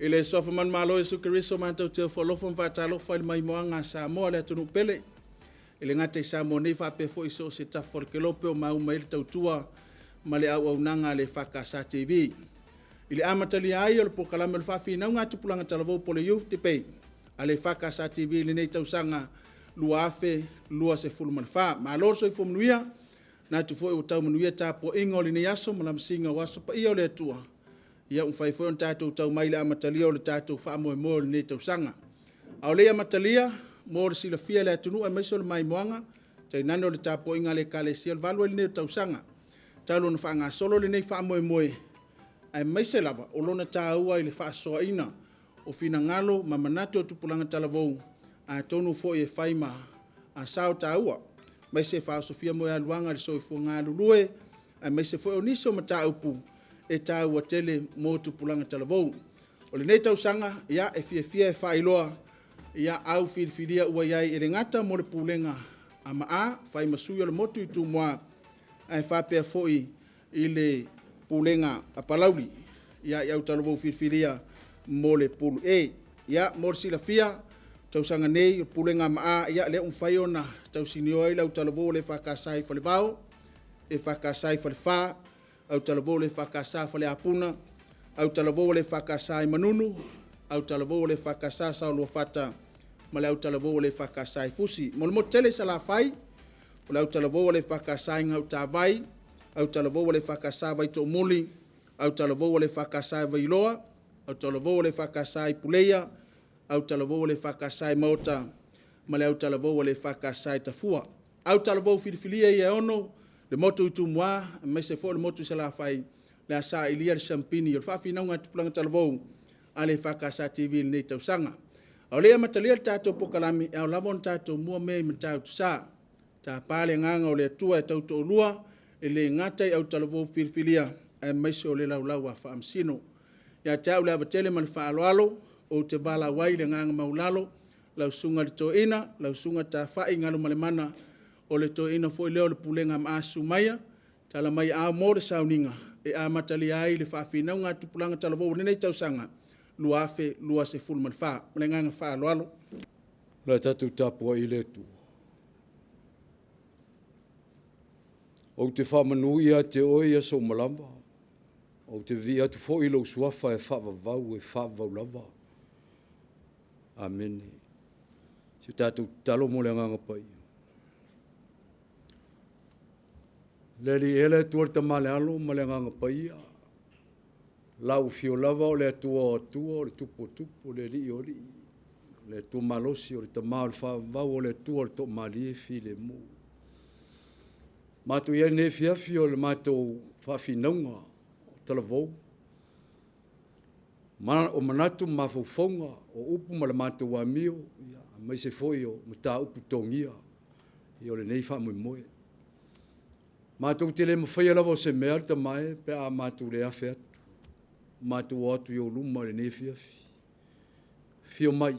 I le suafa manumalo o Iesu Keriso matou te ofo alofa ma faatalofa i le maimoaga a Samoa le atunuu pele, e le gata i Samoa nei faapea foi so o se tafa o le kelope o maua mai ai le tautua ma le auaunaga a le EFKS TV. I le amatalia ai o le polokalame o le Faafinauga a Tupulaga Talavou po o le Youth Debate a le EFKS TV i lenei tausaga 2024. Malo le soifua manuia. E manatu foi ua tau manuia le tapuaiga o lenei aso ma lamasiga o aso paia o le Atua, ua mafai foi ona tatou tau mai i le amatalia o le tatou faamoemoe o lenei tausaga. A o le i amatalia, mo le silafia e le atunuu aemaise o le maimoaga, tainane o le tapuaiga a le Ekalesia, o le 8 ai lenei o tausaga talu ona faagasolo lenei faamoemoe, aemaise lava o lona taua i le faasoaina o finagalo ma manatu o tupulaga talavou, atonu foi e fai ma sao taua, aemaise e faaosofia moegaluaga i le soifua galulue, aemaise foi o nisi o mataupu e taua tele mo tupulaga talavou. O lenei tausaga, e fiafia e faailoa au filifilia ua i ai, e le gata mo le pulega a Maa, fai ma sui o le motu i Tumua, ae faapea foi i le pulega a Palauli i autalavou filifilia mo le Pule A. Ia, mo le silafia i le tausaga nei o le pulega a Maa, lea ua mafai ona tausinio ai le autalavou a le EFKS i Falevao, EFKS i Falefa, autalavou a le EFKS i Faleapuna, autalavou a le EFKS i Manunu, autalavou a le EFKS i Saoluafata ma le autalavou a le EFKS i Fusi. Mo le motu tele i Salafai, o le autalavou a le EFKS i Gautavai, autalavou a le EFKS i Vaitoomuli, autalavou a le EFKS i Vailoa, autalavou a le EFKS i Puleia, autalavou a le EFKS i Maota ma le autalavou a le EFKS i Tafua. Autalavou filifilia ia e 6, le motu i Tumua aemaise foi o le motu i Salafai, o le a sailia le siamupini o le faafinauga a tupulaga talavou a le EFKS TV i lenei tausaga. A o le i amatalia le tatou polokalame, e ao lava ona tatou mua mea i Matautu Sa, tapa le Agaga o le Atua e tautoalua, e le gata i autalavou filifilia, aemaise o le Laulau a Faamasino. Ia te au le ava tele ma le faaaloalo, ou te valaau ai i le agaga maualalo lau Susuga i le Toeaina, lau Susuga Tafai Galumalemana, o le Toeaina foi lea o le Pulega a Maa, susu maia, tala mai aao mo le sauniga e amatalia ai le Faafinauga a Tupulaga Talavou o lenei tausaga 2024. Ma le agaga faaaloalo. O le a tatou tapuai i le Atua. Ou te faamanu ia te oe i aso uma lava, ou te vivii atu foi i lou suafa e faavavau e faavavau lava. Amene. Se tatou tatalo mo le Agaga Paia. Le Alii ea le Atua le Tama le Alo ma le Agaga Paia, lau afio lava o le Atua o Atua, o le Tupu o Tupu, o le Alii o Alii, o le Atua malosi, o le Tama o le faavavau, o le Atua o le toamalie filemu. Matou i ai nei afiafi o le matou faafinauga o talavou, o manatu ma mafaufauga, o upu ma le matou amio, aemaise foi o mataupu togia o lenei faamoemoe. Matou te le mafaia lava o se mea le Tama e pe a matou le afe atu, matou o atu i ou luma i lenei afiafi. Afio mai,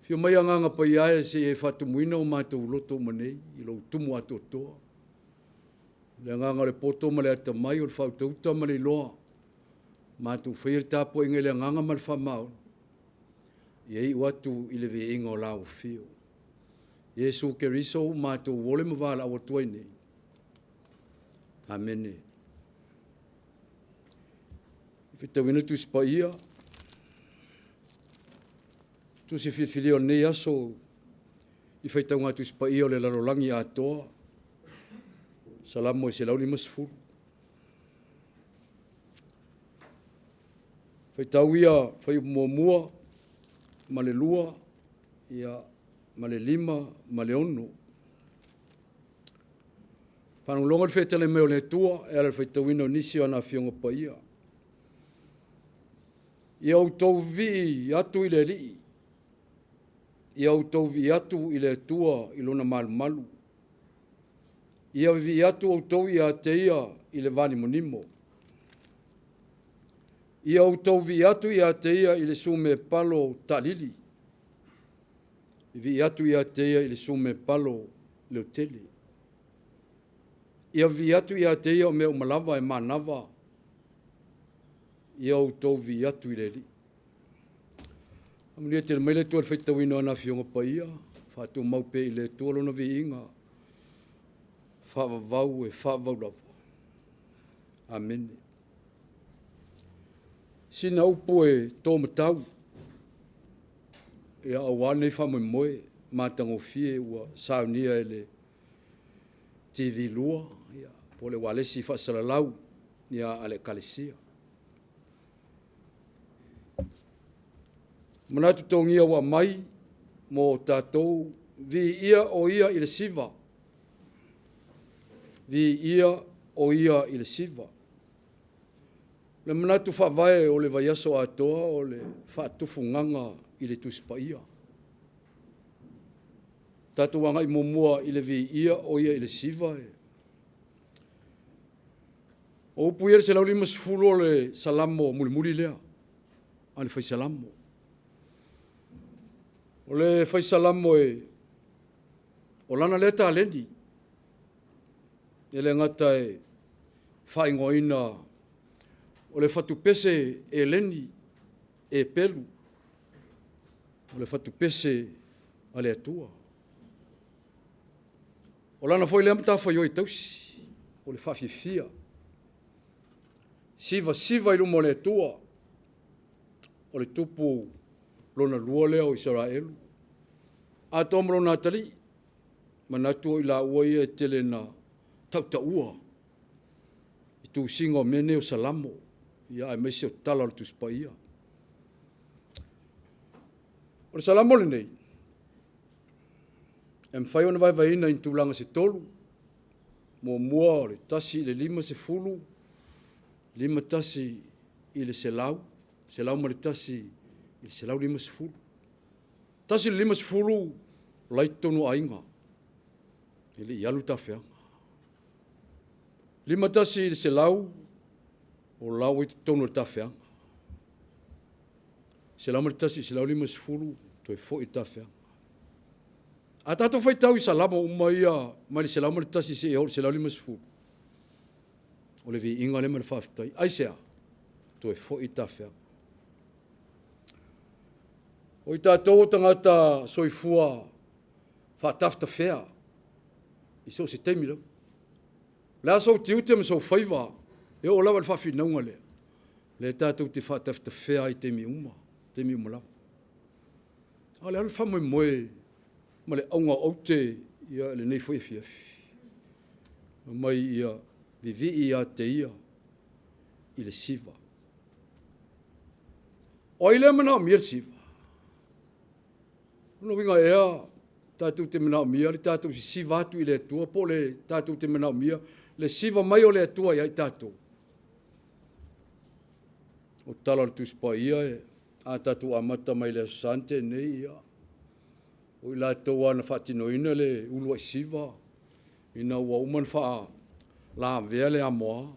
afio mai Agaga Paia e se i e faatumuina o matou loto uma nei i lou tumu atoatoa. Le agaga o le poto ma le atamai, o le faautauta ma le iloa, matou faia le tapuaiga i le agaga ma le faamaoni, ia iu atu i le viiga o lau afio. Iesu Keriso ua matou ole ma valaau atu ai nei. Amene. Faitauina le Tusi Paia, tusi filifilia o lenei aso i faitauga Tusi Paia o le lalolagi atoa, Salamo e 150. Faitau ia fuaiupu 1 ma le 2, ia, ma le 5 ma le 6. Faalogologo le fetalai mai o le Atua e ala i le faitauina o nisi o ana Afioga Paia. Ia outou vivii atu i le Alii, ia outou vivii atu i le Atua i lona malumalu. Ia vivii atu outou ia te ia i le vanimonimo. Ia outou vivii atu ia te ia i le sumepalo taalili. Vivii atu ia te ia i le sumepalo leotele. Ia vivii atu ia te ia o mea uma lava e manava. Ia outou vivii atu i le Alii. Faamanuia tele mai le Atua i le faitauina o ana Afioga Paia, faatumau pea i le Atua Lona viiga, faavavau e faavavau lava. Amene. Sina upu e tōmatau, ia aua lenei faamoemoe matagofie ua saunia e le TV2 ia, po o le ualesi faasalalau ia, a le Ekalesia. Manatu togia ua aumai mo tatou, viia o ia i le siva. Viia o ia i le siva. Le manatu faavae o le vaiaso atoa o le faatufugaga i le Tusi Paia. Tatou agai muamua i le viia o ia i le siva. O upu ia le 150 o le Salamo mulimuli lea a le Fai Salamo. O le Fai Salamo e o lana lea taleni, e le gata e faaigoaina o le fatupese Eleni e pelu, o le fatupese a le Atua. O lana foi lea matafaioi tausi, o le faafiafia, sivasiva i luma o le Atua, o le tupu lona lua lea o Isaraelu, atoa ma lona atalii, manatu o i laua ia e tele na tautaua i tusiga o mea nei o Salamo, ia aemaise o tala o le Tusi Paia. O le Salamo lenei, e mafai ona vaevaeina i tulaga se tolu. Muamua o le 1 i le 50, 51 i le 100, 101 i le 150. 1 i le 50, o la e i totonu o aiga, e le i alu tafeaga. 51 i le 100, o la ua i totonu o le tafeaga. 101 i le 150, toe foi le tafeaga. A tatou faitau i Salamo uma ia mai le 101 seia oo i le 150, o le viiga lea ma le faafetai. Aisea? Toe foi le tafeaga. O i tatou o tagata soifua faatafetafea i so o se taimi lava. O le a sou tiute ma sou faiva, e oo lava i le faafinauga lea, lea tatou te faatafetafea ai i taimi uma, taimi uma lava. A o le a le faamoemoe ma le auga o aute ia lenei foi afiafi? Aumai ia vivii ia te ia i le siva. O ai lea e manaomia le siva? O lona uiga ea, tatou te manaomia le tatou sisiva atu i le Atua po o le tatou te manaomia le siva mai o le Atua ia i tatou? O tala o le Tusi Paia, a tatou amata mai le Aso Sa na tea nei, ia, o i latou lava na faatinoina le uluai siva, ina ua uma ona faalavea le amoa,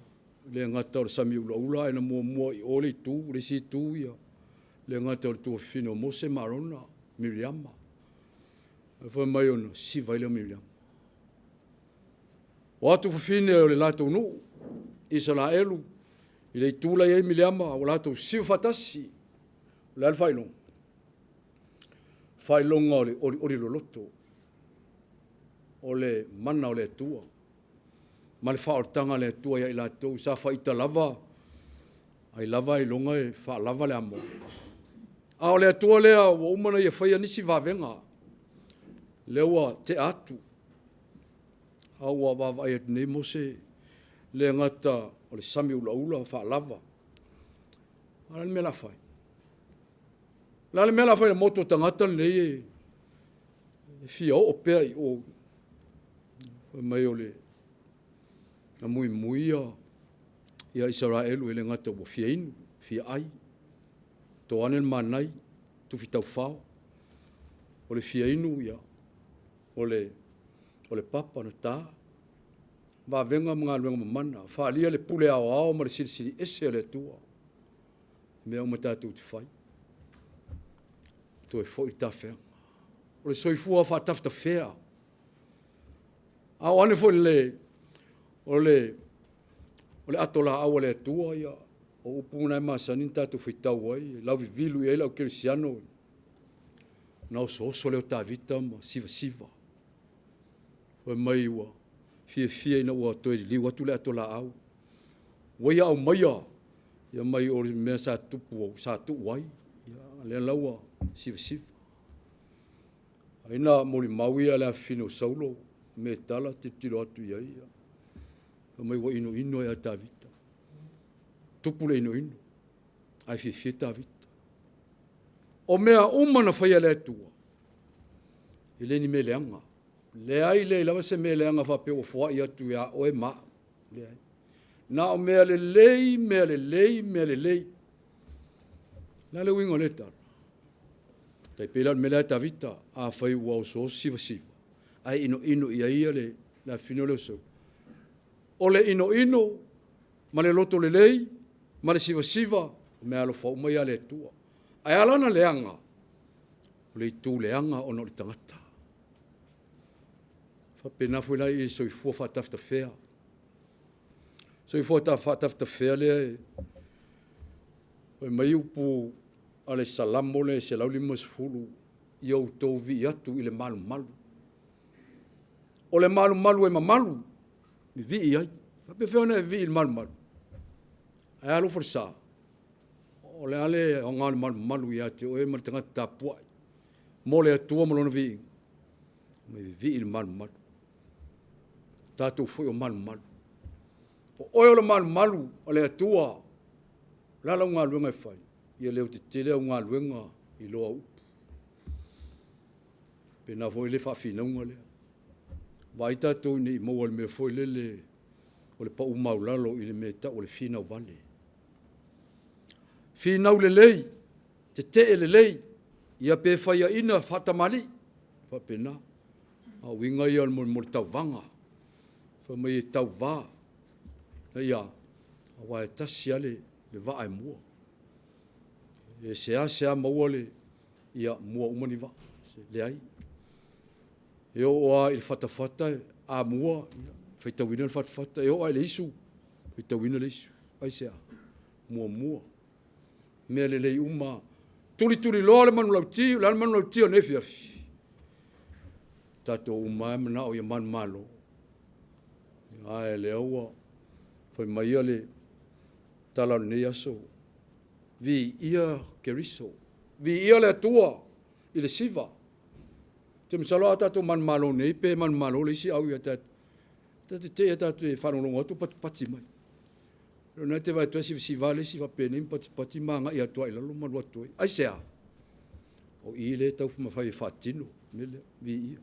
le gata o le sami ulaula, ae na muamua i o le itu, le isi itu, ia, le gata o le tuafafine o Mose ma Arona, Miriama. Ae fai mai ona siva ai lea o Miriama. O atu fafine o le latou nuu, Isaraelu, i le itu la i ai Miriama, ua latou siva faatasi. O le a le faailoga? Faailoga o le olioli loloto, o le mana o le Atua, ma le faaolataga a le Atua ia i latou, sa faita lava, ai lava ailoga e faalava le amoa. A o le Atua lea ua uma ona ia faia nisi vavega, lea ua tea atu, a ua vaavaai atu nei Mose, le gata o le sami ulaula faalava. A o le mea la fai? O le a le mea la fai i le motu o tagata lenei e fia oo pea i o? Fai mai o le na muimui ia Isaraelu e le gata ua fia inu, fia ai, to ane le manai, tufi taufao. O le fia inu, ia, o le papa na ta, vavega ma galuega mamana, faalia le pule aoao ma le silisili ese a le Atua. Mea uma tatou te fai, toe foi le tafeaga. O le soifua faatafetafea. A o ane foi le, o le ato laau a le Atua, ia, o upu na e masani ona tatou faitau ai, lauvivilu i ai le au kerisiano. Ona osooso lea o Tavita ma sivasiva. Fai mai ua fiafia ina ua toe liliu atu le atolaau. Ua ia aumaia ia mai o le mea sa tupu sa tuu ai. Ia, lea la ua sivasiva. Ai na molimau ia le afafine o Saulo, me tala tilotilo atu i ai. Fai mai ua inoino ia Tavita. Tupu le inoino, ae fiafia Tavita. O mea uma na faia e le Atua, e le ni mea leaga. Leai, leai lava se mea leaga faapea ua foai atu ia oe ma au. Leai. Na o mea lelei, mea lelei, mea lelei. Le a le uiga o lea tala? Tai pei la o le mea lea a Tavita, afai ua osooso sivasiva, ae inoino i ai ia le afafine o le Saulo. O le inoino ma le loto lelei ma le sivasiva, o mea alofa uma ia a le Atua. Ae ala ona leaga, o le itu leaga ona o le tagata. Faapena foi la i soifua faatafetafea. Soifua faatafetafea lea e fai mai upu a le Salamo lea 150, ia outou vii atu i le malumalu. O le malumalu e mamalu, vivii ai. Faapefea ona e vivii i le malumalu? Ae alofa le sa. O le a le aoga o le malumalu ia te oe ma le tagata tapuai mo le Atua ma lona viiga? Mai vivii i le malumalu. Tatou foi o malumalu. O oe o le malumalu a le Atua. O le a lau galuega e fai? Ia leotetele au galuega i lo au upu. Pena foi le faafinauga lea. Vaai tatou ina ne i maua i le mea foi lele o le pau maualalo i le mea e tau o le finau vale. Finau lelei, tetee lelei, ia pe faiaina faatamalii, faapena. A o uiga ia mo le tauvaga. Fai mai e tauva, ia, aua e tasi lava le vaa e mua. E seasea maua le, ia, mua uma ni vaa. Leai. E oo lava i le fatafata, a mua, faitauina le fatafata. E oo lava i le isu, faitauina le isu. Aisea? Muamua. Mea lelei uma. Tulituliloa le manulauti, o le a le manulauti o lenei afiafi? Tatou uma lava e manao ia manumalo. Ae lea ua fai mai ia le tala o lenei aso, viia Keriso, viia le Atua i le siva. Ou te masalo a tatou manumalo nei pe manumalo le isi au ia tatou, tatou te ia tatou te faalogologo atu patipati mai. O lena e te vaai atu ai sivasiva le isi faapenei ma patipati ma agai atu lava i lalo ma alu atu ai. Aisea? O i lea e taumafai e faatino mea lea, viia.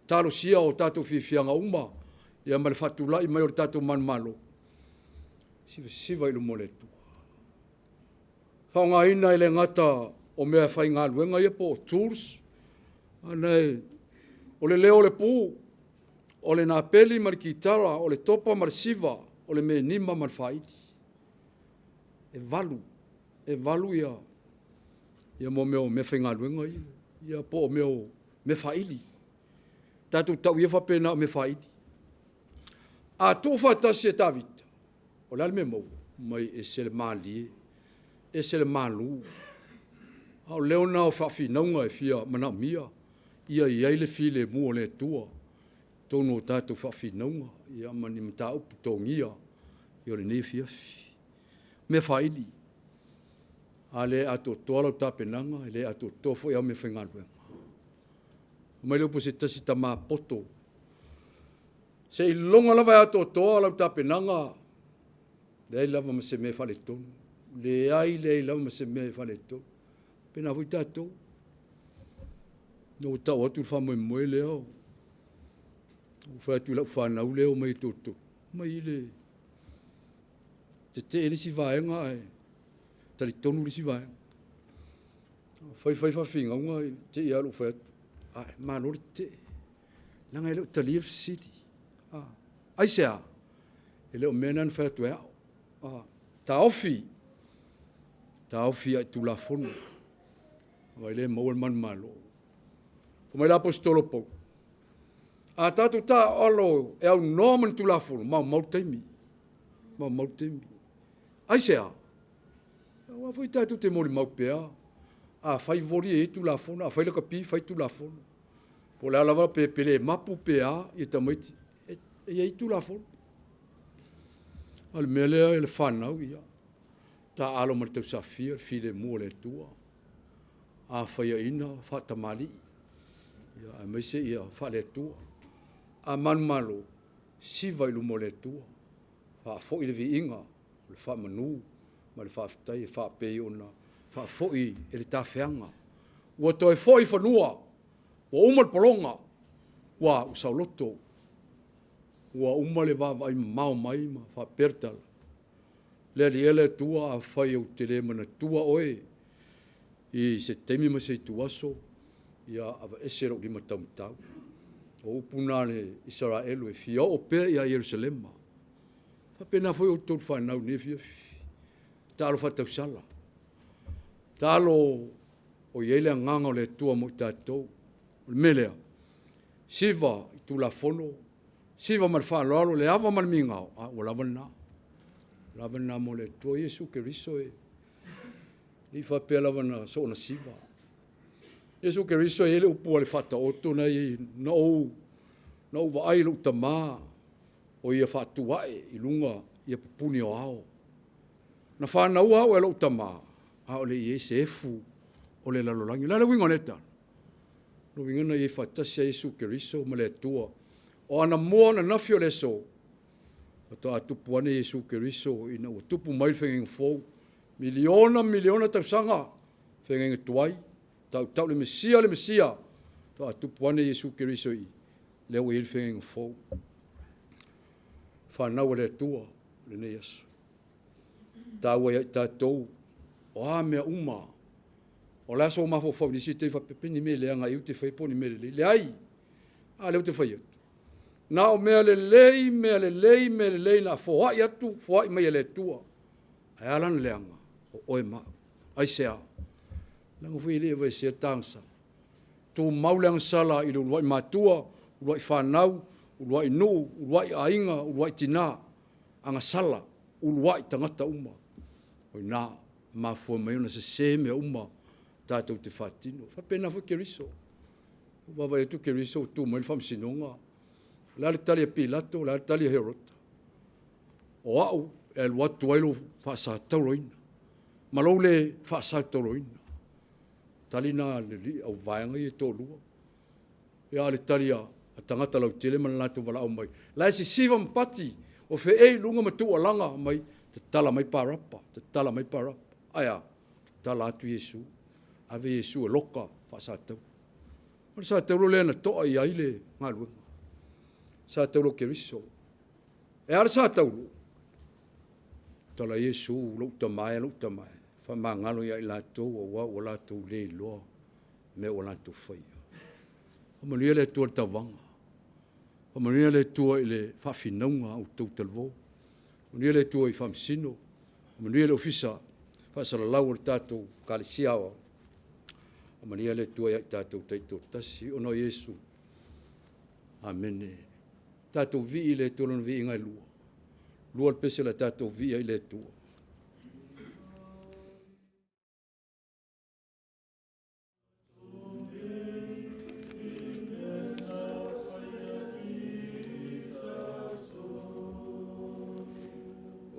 Talosia o tatou fiafiaga uma ia ma le faatulai mai o le tatou manumalo, sivasiva i luma o le Atua. Faaaogaina e le gata o mea faigaluega ia po o tools, ana e, o le leo o le pu, o le napeli ma le kitara, o le topa ma le siva, o le menima ma le faaili. E valu, e valu ia, ia mo mea o mea faigaluega ia, ia po o mea o mea faaili. Tatou tau ia faapena o mea faaili. A tuufaatasi e Tavita, o le a le mea e maua? Mai ese le malie, ese le malu. A o leo na o faafinauga e fia manaomia, ia i ai le filemu o le Atua totonu o tatou faafinauga ia ma ni mataupu togia ia o lenei afiafi. Mea faaili, a le atoatoa lau tapenaga, e le atoatoa foi au meafaigaluega. Fai mai le upu a se tasi tama poto, seiloga lava e atoatoa lau tapenaga, leai lava ma se mea e faaletonu. Leai, leai lava ma se mea e faaletonu. Pena foi tatou. Na ua tau atu le faamoemoe lea, ua fai atu i lau fanau lea omai e toatolu, omai i le tetee le isi vaega ae talitonu le isi vaega. Fai fai faafinauga te i lava lou fai atu, ae malo le tetee. Leaga e le o talia le fesili. Ah. Aisea? E le o mea na na fai atu e au. Ah. Taofi, taofi ai Tulafono. Vai le maua le manumalo. Fai mai le Aposetolo Paulo, a tatou taaalo e aunoa ma ni Tulafono, maumau le taimi. Maumau le taimi. Aisea? Aua foi tatou te molimau pea. Afai voli e i ai Tulafono, afai lakapi fai Tulafono. Po o le a lava pe pele mapu pe a ia tamaiti, e i ai Tulafono. A o le mea lea e le fanau, ia, taaalo ma le tausafia le filemu o le Atua. A faiaina, faatamalii, ia, aemaise ia faale-Atua. A manumalo, siva i luma o le Atua, faafoi le viiga o le faamanu ma le faafetai e faapei ona faafoi e le tafeaga. Ua toe foi i fanua, ua uma le pologa, ua saoloto, ua uma le vaavaai mamao mai ma faapea le tala, Le Alii e le Atua, afai ou te le manatua oe i se taimi ma se ituaso, ia aveese lou lima taumatau. O upu na a le Isaraelu e fia oo pea ia Ierusalema. E faapena foi outou fanau i lenei afiafi. Taalo faatausala, taalo o i ai le agaga o le Atua mo i tatou. O le mea lea, siva i Tulafono, siva ma le faaaloalo, le ava ma le migao, a ua lava lena. Lava lena mo le Atua. Iesu Keriso e le i faapea lava na soona siva. Iesu Keriso e i ai le upu a le Faataoto na i na ou vaai i lou tamā o ia faatu ae i luga ia pupuni o ao. Na fanaua au e lou tamā, a o le i i ai se efu o le lalolagi. O le a le uiga o lea tala? O le uiga na i ai faatasi a Iesu Keriso ma le Atua. O anamua ananafi o le aso, faatoa tupu ane Iesu Keriso ina ua tupu mai le fegaiga fou. Miliona miliona tausaga, fegaiga tuai, tautau le Mesia, le Mesia, faatoa tupu ane Iesu Keriso i lea ua i ai le fegaiga fou. Fanau a le Atua lenei aso. Taua ia i tatou, o a mea uma, o le aso o mafaufau nisi te faapea ni mea leaga e te fai po o ni mea lelei. Leai, a lea ou te fai atu. Na o mea lelei, mea lelei, mea lelei na foai atu, foai mai e le Atua. Ae a lana leaga, o oe ma au. Aisea? Leaga foi e le aveesea ta agasala. Tumau le agasala i le uluai matua, uluai fanau, uluai nuu, uluai aiga, uluai tina. Agasala, uluai tagata uma. O i ina, mafua mai ona sese mea uma tatou te faatino. Faapena foi Keriso. Ua vaavaai atu Keriso ua tu mai le faamasinoga. O le a le tali a Pilato, o le a le tali a Herota? O au e alu atu ai lou faasatauraina, ma lou le faasatauraina. Tali na le au vaega ia e toalua. Ia a o le tali a tagata lautele ma le latou valaau mai. La e sisiva ma pati, o feei luga ma tuualaga mai, tatala mai Parapa, tatala mai Parapa. Ae a? Tatala atu Iesu. Ave Iesu e loka faasatauro. O le satauro lea na toa i ai le galuega. Satauro Keriso. E a le satauro? Tala Iesu, lou tama e, lou tama e, faamagalo ia i latou aua ua latou le iloa mea ua latou faia. Faamanuia le Atua i le tauvaga. Faamanuia le Atua i le faafinauga a outou talavo. Faamanuia le Atua i faamasino. Faamanuia le ofisa faasalalau o le tatou Ekalesia Aoao. Faamanuia le Atua ia i tatou taitoatasi ona o Iesu. Amene. Tatou vii i le Atua lona viiga e lua. Lua le pese o le tatou vii ai i le Atua.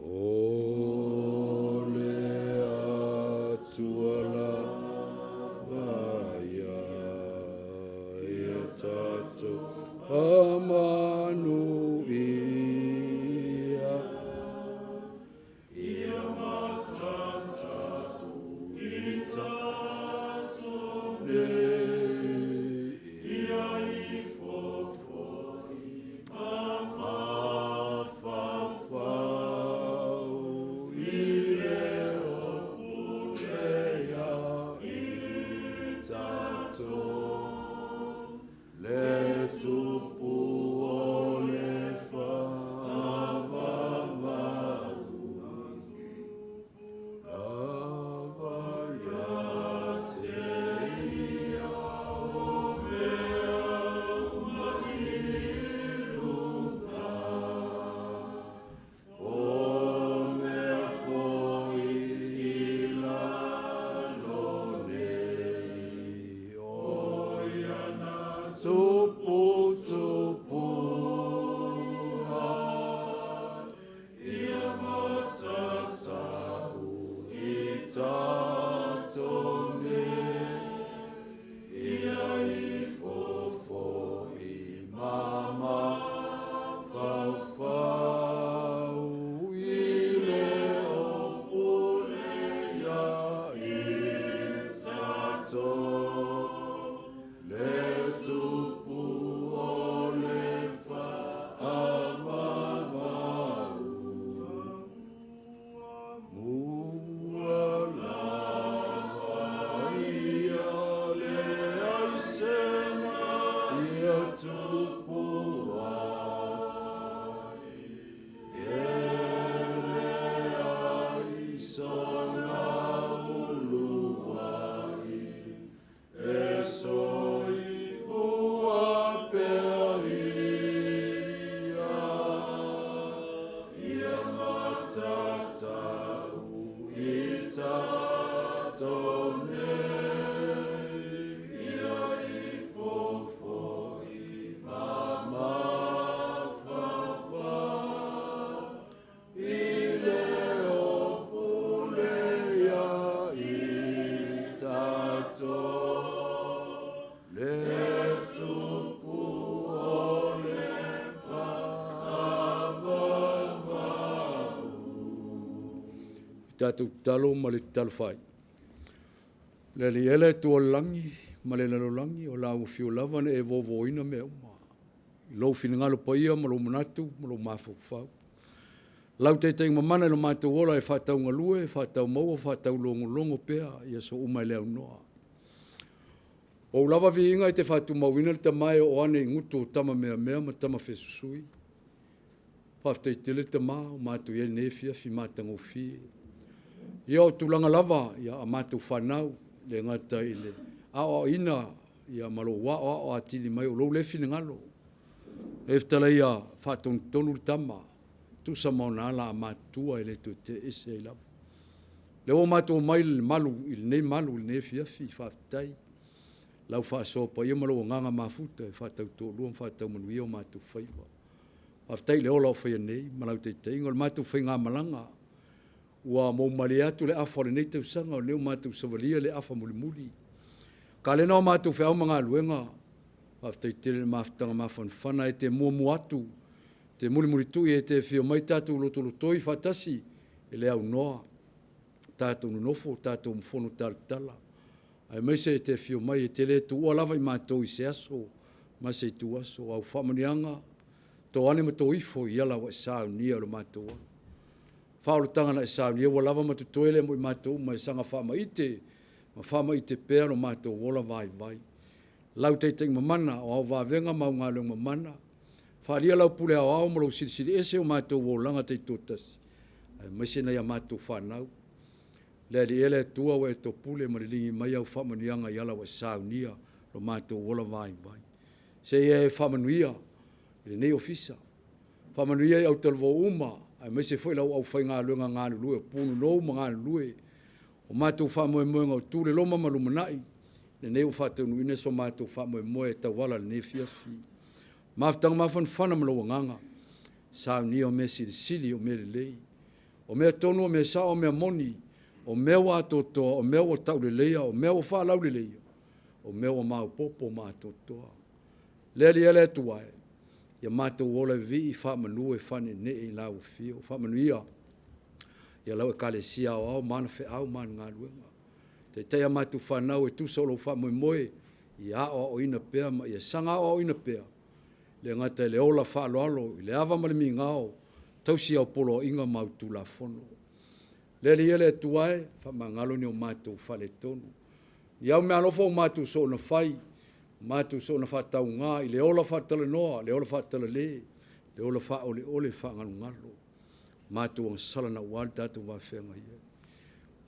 O le Atua lava ia, ia tatou amanuia. Ia matatau i tatou nei, ia ifofo i mafaufau i le o pule ia i tatou. Le tupu o le tatou tatalo ma le tatalo fai. Le Alii e le Atua o le lagi ma le lalolagi, o la ua afio lava na e vovoina mea uma. I lou finagalo paia ma lou manatu ma lou mafaufau. Lau taitaiga mamana i lo matou ola e faataugalue, faataumaua, faataulogologo pea i aso uma e le aunoa. O ou lava viiga e te faatumauina le tama e oo ane i gutu o tama meamea ma tama fesusui. Faafetai tele tama ua matou i ai i lenei afiafi matagofie. Ia o tulaga lava ia a matou fanau, le gata i le aoaoina ia ma lou aoao atili mai o lou lea finagalo. E fetala ia faatonutonu le tama, tusa ma ona ala matutua e le toe tee ese ai lava. Lea ua matou mai i le malu, i lenei malu i lenei afiafi, faafetai. Lau faasoa paia ma lou agaga mafuta e faatautoalua ma faataumanuia o matou faiva. Faafetai i le ola o faia nei ma lau taitaiga. O le matou faigamalaga, ua moumalie atu le afa o lenei tausaga, o lea ua matou savalia le afa mulimuli. Kalena o matou feau ma galuega, faafetai tele i le mafutaga mafanafana e te muamua atu, te mulimulitui e te afio mai tatou lotolotoi faatasi e le aunoa, tatou nonofo, tatou mofono talatala, aemaise e te afio mai e te le tuua lava i matou i se aso ma se ituaso. Au faamanuiaga, to ane ma to ifo i ala ua e saunia i lo matou ola. Faaolataga na e saunia ua lava ma totoe lea mo i matou uma e saga faamaite ma faamaite pea lo matou ola vaivai. Lau taitaiga mamana o au vavega ma au galuega mamana, faaalia lau pule aoao ma lou silisili ese o matou olaga taitoatasi, aemaise nai a matou fanau. Le Alii e le Atua ua e topule ma liligi mai au faamanuiaga i ala ua e saunia lo matou ola vaivai. Se i e faamanuia i lenei ofisa, faamanuia i autalavou uma, aemaise foi lau aufaigaluega galulue o punonou ma galulue, o matou faamoemoega o tu le loma ma lumanai, lenei ua faataunuuina so matou faamoemoe e tauala i lenei afiafi. Mafutaga mafanafana ma lou agaga, saunia o mea silisili o mea lelei, o mea tonu, o mea sao, o mea moni, o mea ua atoatoa, o mea ua tauleleia, o mea ua faalauleleia, o mea ua maopoopo ma atoatoa. Le Alii e le Atua e, ia matou ola e vivii faamanu e faaneenee i lau afio. Faamanuia ia lau Ekalesia aoao ma ana feau ma ana galuega. Taitai a matou fanau e tusa o lou faamoemoe, ia aoaoina pea ma ia saga aoaoina pea, le gata i le ola faaaloalo i le ava ma le migao, tausi au poloaiga ma au tulafono. Le Alii e le Atua e, faamagalo ni o matou faaletonu. Ia au meaalofa ua matou soona fai, matou soona faatauga i le ola faatalanoa, le ola faatalale, le ola faaoleole faagalugalo. Matou agasala naua le tatou vafeagai ai.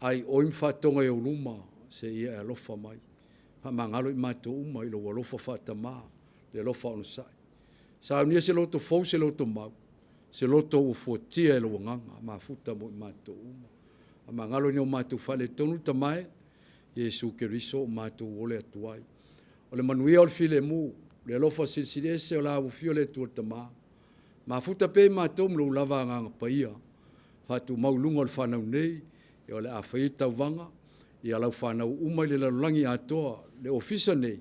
Ai oi ma faatoga i ou luma, se ia e alofa mai. Faamagalo i matou uma i lou alofa faatamā, le alofa onosai. Saunia se loto fou, se loto mau, se loto ua fuatia e lou agaga, mafuta mo i matou uma. Faamagalo ni o matou faaletonu tamae, Iesu Keriso o matou ole atu ai. O le manuia o le filemu, le alofa silisili ese o la ua fio le Atua le Tama, mafuta pea i matou ma lou lava agaga paia, faatumau i luga o le fanau nei, ia o le a faia tauvaga, ia lau fanau uma i le lalolagi atoa, le ofisa nei,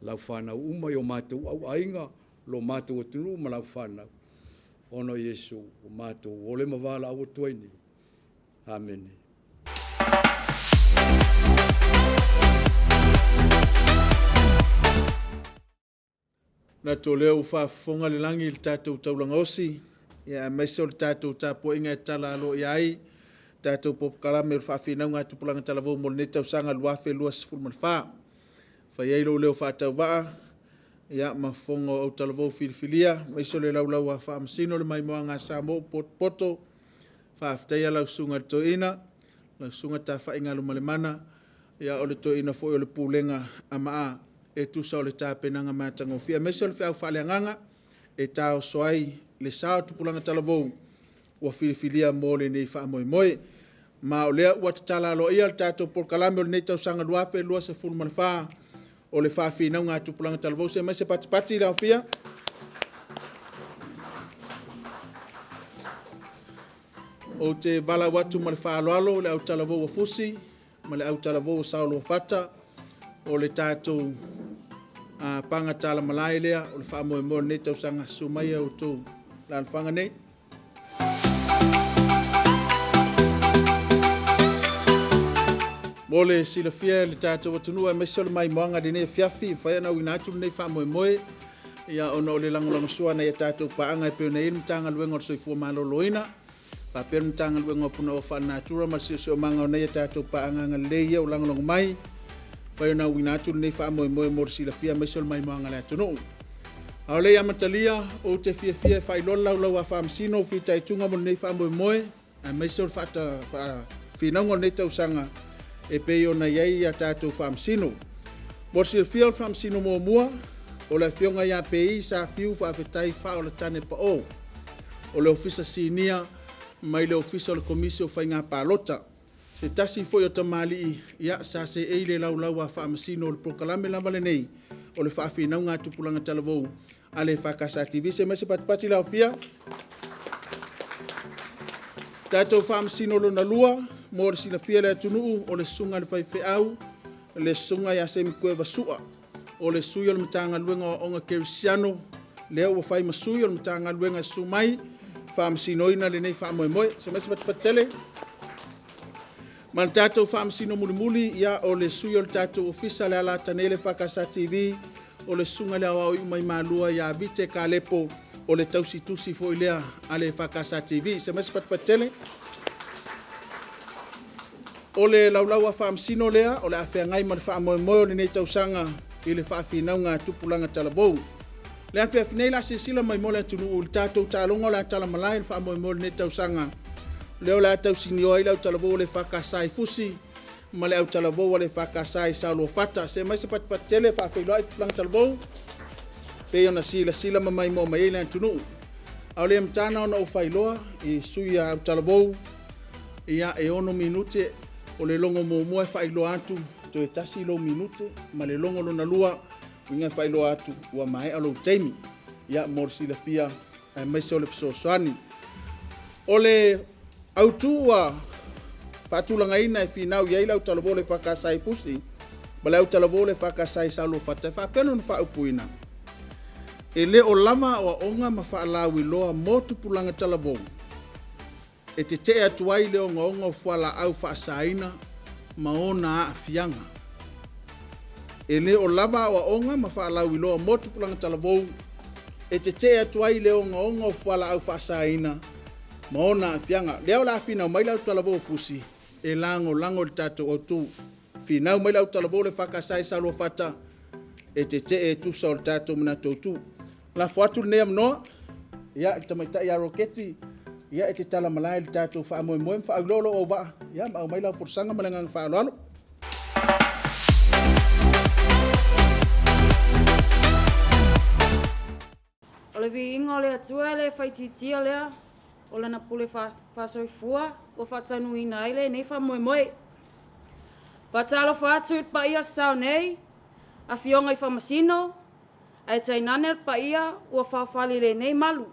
lau fanau uma i o matou auaiga, lo matou atunuu ma lau fanau, ona o Iesu, o matou ole ma valaau atu ai nei. Amene. Manatu o lea ua faafofoga le lagi i le tatou taulaga osi, ia aemaise o le tatou tapuaiga e tatala aloaia ai tatou polokalame o le Faafinauga a Tupulaga Talavou mo lenei tausaga 2024. Fai ai lou leo faatauvaa ia ma fofoga o autalavou filifilia, aemaise o le Laulau a Faamasino, le maimoaga a Samoa ua potopoto, faafetaia lau Susuga i le Toeaina, lau Susuga Tafaiglumalemana, ia o le Toeaina foi o le Pulega a Maa e tusa o le tapenaga matagofie, aemaise o le feau faaleagaga e taoso ai le sa o tupulaga talavou ua filifilia mo lenei faamoemoe. Ma o lea ua tatala aloaia le tatou polokalame o lenei tausaga 2024 o le Faafinauga a Tupulaga Talavou. Se i aumai se patipati le aofia. Ou te valaau atu ma le faaaloalo le autalavou a Fusi ma le autalavou a Saoluafata, o le tatou paga talamalae lea o le faamoemoe o lenei tausaga. Susu mai outou alaalafaga nei. Mo le silafia e le tatou atunuu aemaise o le maimoaga i lenei afiafi, e mafai ona auina atu lenei faamoemoe ia ona o le lagolagosua a nai a tatou paaga e pei ona i ai le Matagaluega o le Soifua Maloloina faapea le Matagaluega o Punaoa Faalenatura ma le Siosiomaga o nai a tatou paaga agalelei ia ua lagolago mai, e mafai ona auina atu lenei faamoemoe mo le silafia aemaise o le maimoaga a le atunuu. A o le i amatalia, ou te fiafia e faailoa le laulau a Faamasino o fitaituga mo lenei faamoemoe aemaise o le faafinauga o lenei tausaga e pei ona i ai a tatou Faamasino. Mo le silafia o le Faamasino muamua, o le Afioga ia Pei Safiu Faafetai Faaolatane Pao, o le Ofisa Sinia mai le Ofisa o le Komisi o Faiga Palota. Se tasi foi o tamalii ia, sa seei i le laulau a Faamasino o le polokalame lava lenei o le faafinauga a Tupulaga Talavou a le EFKS TV. Se mai se patipati le aofia. Tatou Faamasino lona lua, mo le silafia e le atunuu, o le susuga i le faifeau, le susuga ia Semikueva Sua, o le sui o le Matagaluega o Aoga Kerisiano, lea ua fai ma sui o le Matagaluega e susu mai, faamasinoina lenei faamoemoe. Se mai se patipati tele. Ma le tatou faamasino mulimuli, ia, o le sui o le tatou ofisa le ala nei le EFKS TV, o le susuga i le aoao iu mai Malua ia Vite Kalepo, o le tausitusi foi lea a le EFKS TV. Se mai se patipati tele. O le laulau a faamasino lea o le a feagai ma le faamoemoe o lenei tausaga i le faafinauga a Tupulaga Talavou. Le afiafi nei la silasila mai mo le atunuu i le tatou taaloga o le a talamalae le faamoemoe o lenei tausaga. Lea o le a tausinio ai le autalavou o le EFKS i Fusi ma le autalavou a le EFKS i Saoluafata. Se mai se patipati tele faafeiloai Tupulaga Talavou pei ona silasila ma maimoa mai ai le atunuu. A o le amataga ona ou faailoa i sui a autalavou, ia e 6 minute o le logo muamua e faailoa atu toe tasi lou minute ma le logo lona lua uiga e faailoa atu ua maea lou taimi. Ia mo le silafia aemaise o le fesoasoani. O le autu ua faatulagaina e finau i ai le autalavou le EFKS i Pusi ma le autalavou le EFKS i Saoluafata e faapea ona faaupuina, e le o lava aoaoga ma faalauiloa mo tupulaga talavou e tetee atu ai le ogaoga o fualaau faasaina ma ona aafiaga. E le o lava aoaoga ma faalauiloa mo tupulaga talavou e tetee atu ai le ogaoga o fualaau faasaina ma ona aafiaga. Lea o le a finau mai le autalavou o Fusi e lagolago i le tatou autu. Finau mai le autalavou o le EFKS i Saluafata e tetee e tusa o le tatou manatu autu. Lafo atu lenei avanoa ia i le tamaitai ia Roketi ia e te talamalae i le tatou faamoemoe ma faauiloa lou auvaa ia ma aumai lau folasaga ma le agaga faaaloalo. O le viiga o le Atua e le faitiitia lea o lana pule faasoifua ua faataunuuina ai lenei faamoemoe. Faatalofa atu i le paia sao nei, afioga i Faamasino, ae tainane le paia ua faofali i lenei malu.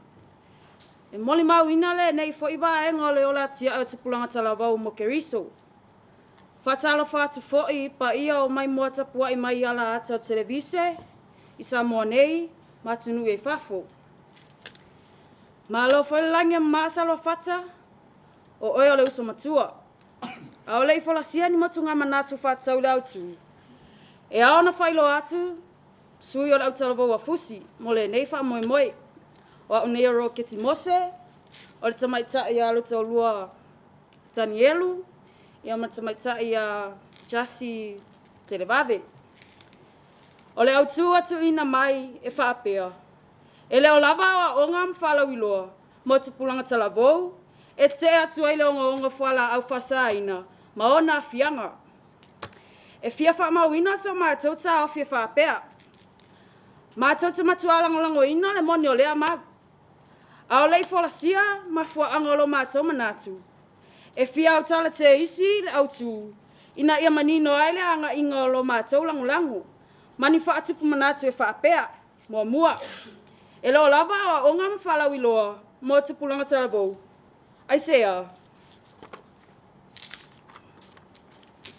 E molimauina lenei foi vaega o le ola atiae o Tupulaga Talavou mo Keriso. Faatalofa atu foi i paia o maimoa tapuai mai i ala ata o televise i Samoa nei ma atunuu i fafo. Malo foi le lagi e mama Saluafata, o oe o le uso matua. A o le i folasia ni motugamanatu faatatau i le autu, e ao ona faailoa atu sui o le autalavou a Fusi mo lenei faamoemoe. O au nei o Roketi Mose, o le tamaitai ia Lotoulua Tanielu, ia ma le tamaitai ia Jasi Televave. O le autu a tuuina mai e faapea, e le o lava aoaoga ma faalauiloa mo tupulaga talavou e tetee atu ai le ogaoga fualaau faasaina ma ona aafiaga. E fia faamauina so matou taofi e faapea, matou te matua lagolagoina le moni o lea mau. A o le i folasia mafuaaga o lo matou manatu, e fia autala teisi le autu ina ia manino ai le agaiga o lo matou lagolago ma ni faatupu manatu e faapea. Muamua, e le o lava aoaoga ma faalauiloa mo tupulaga talavou. Aisea?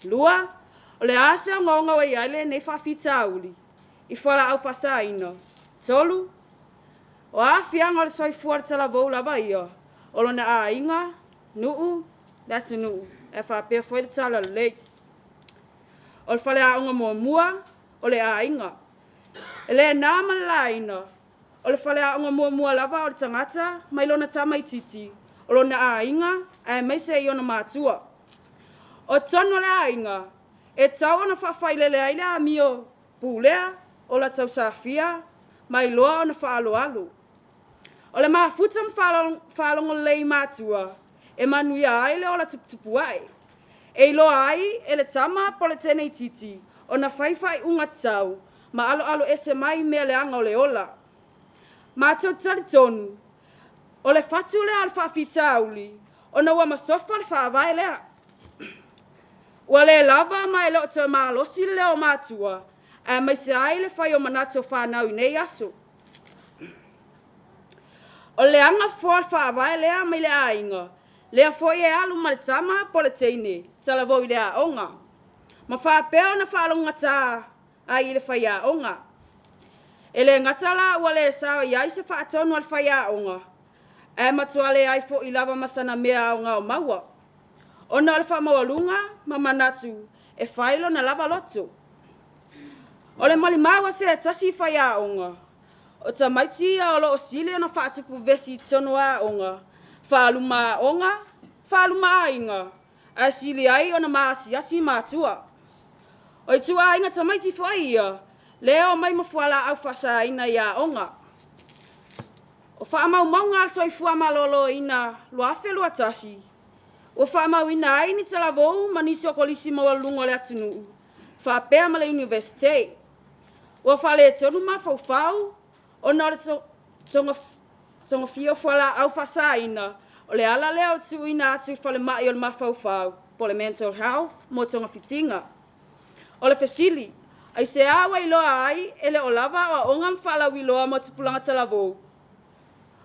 Lua, o le a se ogaoga ua i ai lenei faafitauli i fualaau faasaina. Tolu, o aafiaga o le soifua o le talavou lava ia, o lona aiga, nuu, le atunuu, ae faapea foi le talalelei. O le faleaoga muamua, o le aiga. E le na ma le laina, o le faleaoga muamua lava o le tagata mai lona tamaitiiti, o lona aiga aemaise i ona matua. O totonu o le aiga, e tatau ona faafailele ai le amio pulea, ola tausafia ma iloa ona faaaloalo. O le mafuta ma faalogo lelei i matua e manuia ai le ola tuputupuae. E iloa ai e le tama po o le teine itiiti ona fai faaiuga tatau ma aloalo ese mai mea leaga o le ola. Matou te talitonu o le fatu lea o le faafitauli ona ua masofa le faavae lea. Ua le lava ma e le o toe malosi le leo o matua aemaise ai le fai o manatu o fanau i nei aso. O le leaga fofoa o le faavae lea mai le aiga, lea foi e alu ma le tama po o le teine talavou i le aoga, ma faapea ona faalogogata ai i le faiaoga. E le gata la ua le sao i ai se faatonu a le faiaoga, ae matua leai foi lava ma sana mea aoga o maua, ona o le faamaualuga ma manatu e fai lona lava loto. O le malimau a se tasi faiaoga, o tamaiti ia o lo o sili ona faatupu vevesi i totonu o aoga, faaluma aoga, faaluma aiga, ae sili ai ona maasiasi matua. O ituaiga tamaiti foi ia, lea e omai ma fualaau faasaina i aoga. O faamaumauga a le Soifua Maloloina 2021, ua faamauina ai ni talavou ma nisi o kolisi maualuluga o le atunuu faapea ma le Iunivesite. Ua faaletonu mafaufau ona o le togafia o fualaau faasaina, o le ala lea o le tuuina atu i falemai o le mafaufau po o le mental health mo togafitiga. O le fesili, aisea ua iloa ai e le o lava aoaoga ma faalauiloa mo tupulaga talavou?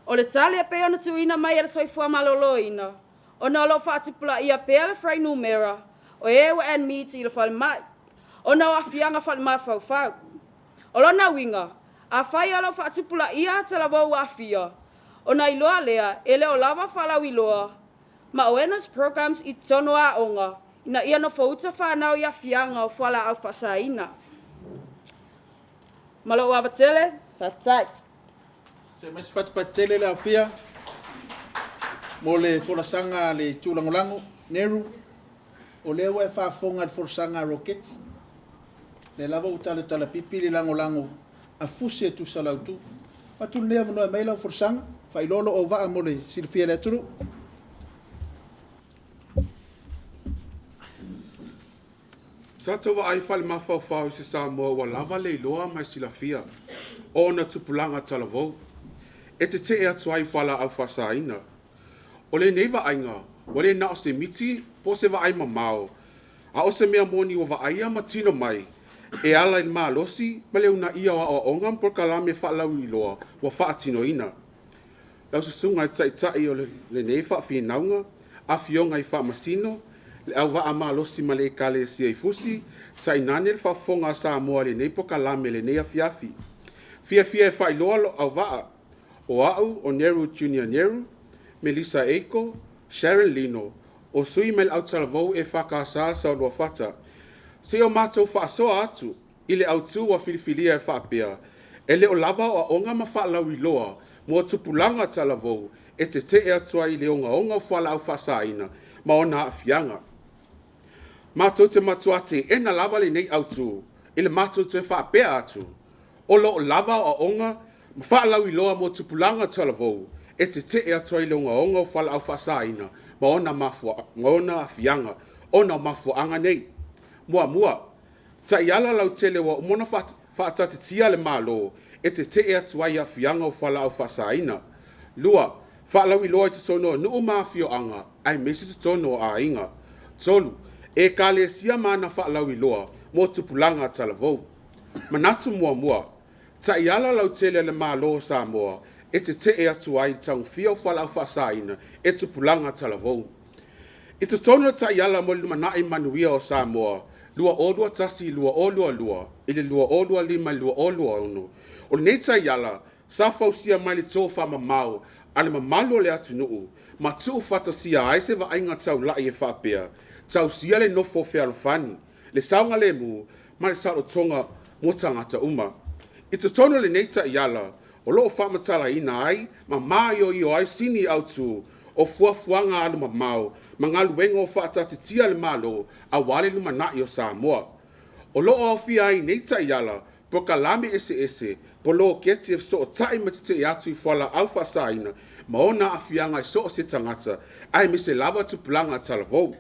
O le tali e pei ona tuuina mai e le Soifua Maloloina, ona o lo o faatupulaia pea le fuainumera o e ua admit i le falemai ona o aafiaga faale-mafaufau. O lona uiga, afai o lo o faatupulaia talavou ua aafia, ona iloa lea e le o lava faalauiloa ma awareness programs i totonu o aoga ina ia nofouta fanau i aafiaga o fualaau faasaina. Ma lou ava tele, faafetai. Se mai se patipati tele le aofia mo le folasaga a le Itu Lagolago. Neru, o lea ua e faafofoga i le folasaga a Roketi, lea lava ua talatalapipi le lagolago a fusi e tusa lautu. Avatu lenei avanoa e aumai ai lau folasaga, faailoa lou auvaa mo le silafia e le atunuu. Tatou vaai faale-mafaufau i se Samoa ua lava le iloa ma le silafia o ona tupulaga talavou, e tetee atu ai i fualaau faasaina. O lenei vaaiga, ua le na o se miti po o se vaai mamao, a o se mea moni ua vaaia ma tino mai e ala i le malosi ma le uunaia o aoaoga ma polokalame faalauiloa ua faatinoina. Lau Susuga i le Taitai o lenei faafinauga, Afioga i Faamasino, le auvaa malosi ma le Ekalesia i Fusi, tainane le faafofoga a Samoa i lenei polokalame i lenei afiafi. Fiafia e faailoa lou auvaa, o au o Neru Junior Neru, Melissa Eiko, Sharon Lino, o sui mai le autalavou EFKS Saoluafata. Se i o matou faasoa atu i le autu ua filifilia e faapea, e le o lava aoaoga ma faalauiloa mo tupulaga talavou e tetee atu ai i le ogaoga o fualaau faasaina ma ona aafiaga. Matou te matua teena lava lenei autu i le matou toe faapea atu, o lo o lava aoaoga ma faalauiloa mo tupulaga talavou e tetee atu ai i le ogaoga o fualaau faasaina ma ona aafiaga ona o mafuaaga nei. Muamua, taiala lautele ua uma ona faataatitia le Malo e tetee atu ai i aafiaga o fualaau faasaina. 2, faalauiloa i totonu o nuu ma afioaga aemaise totonu o aiga. 3, Ekalesia ma ana faalauiloa mo tupulaga talavou. Manatu muamua, taiala lautele a le Malo o Samoa e tetee atu ai i le tagofia o fualaau faasaina e tupulaga talavou. I totonu o le taiala mo le lumanai manuia o Samoa 2021-2022 i le 2025-2026, o lenei taiala sa fausia mai le tofamamao a le mamalu o le atunuu ma tuufaatasia ai se vaaiga taulai e faapea: tausia le nofo fealofani, le saogalemu ma le saolotoga mo tagata uma. I totonu o lenei taiala, o lo o faamatalaina ai ma maioio ai sini autu o fuafuaga alumamao ma galuega o faataatitia a le Malo aua le lumanai o Samoa. O lo o aofia ai i nei taiala polokalame eseese, poloketi e fesootai ma tetee atu i fualaau faasaina ma ona aafiaga i so o se tagata, aemaise lava tupulaga talavou.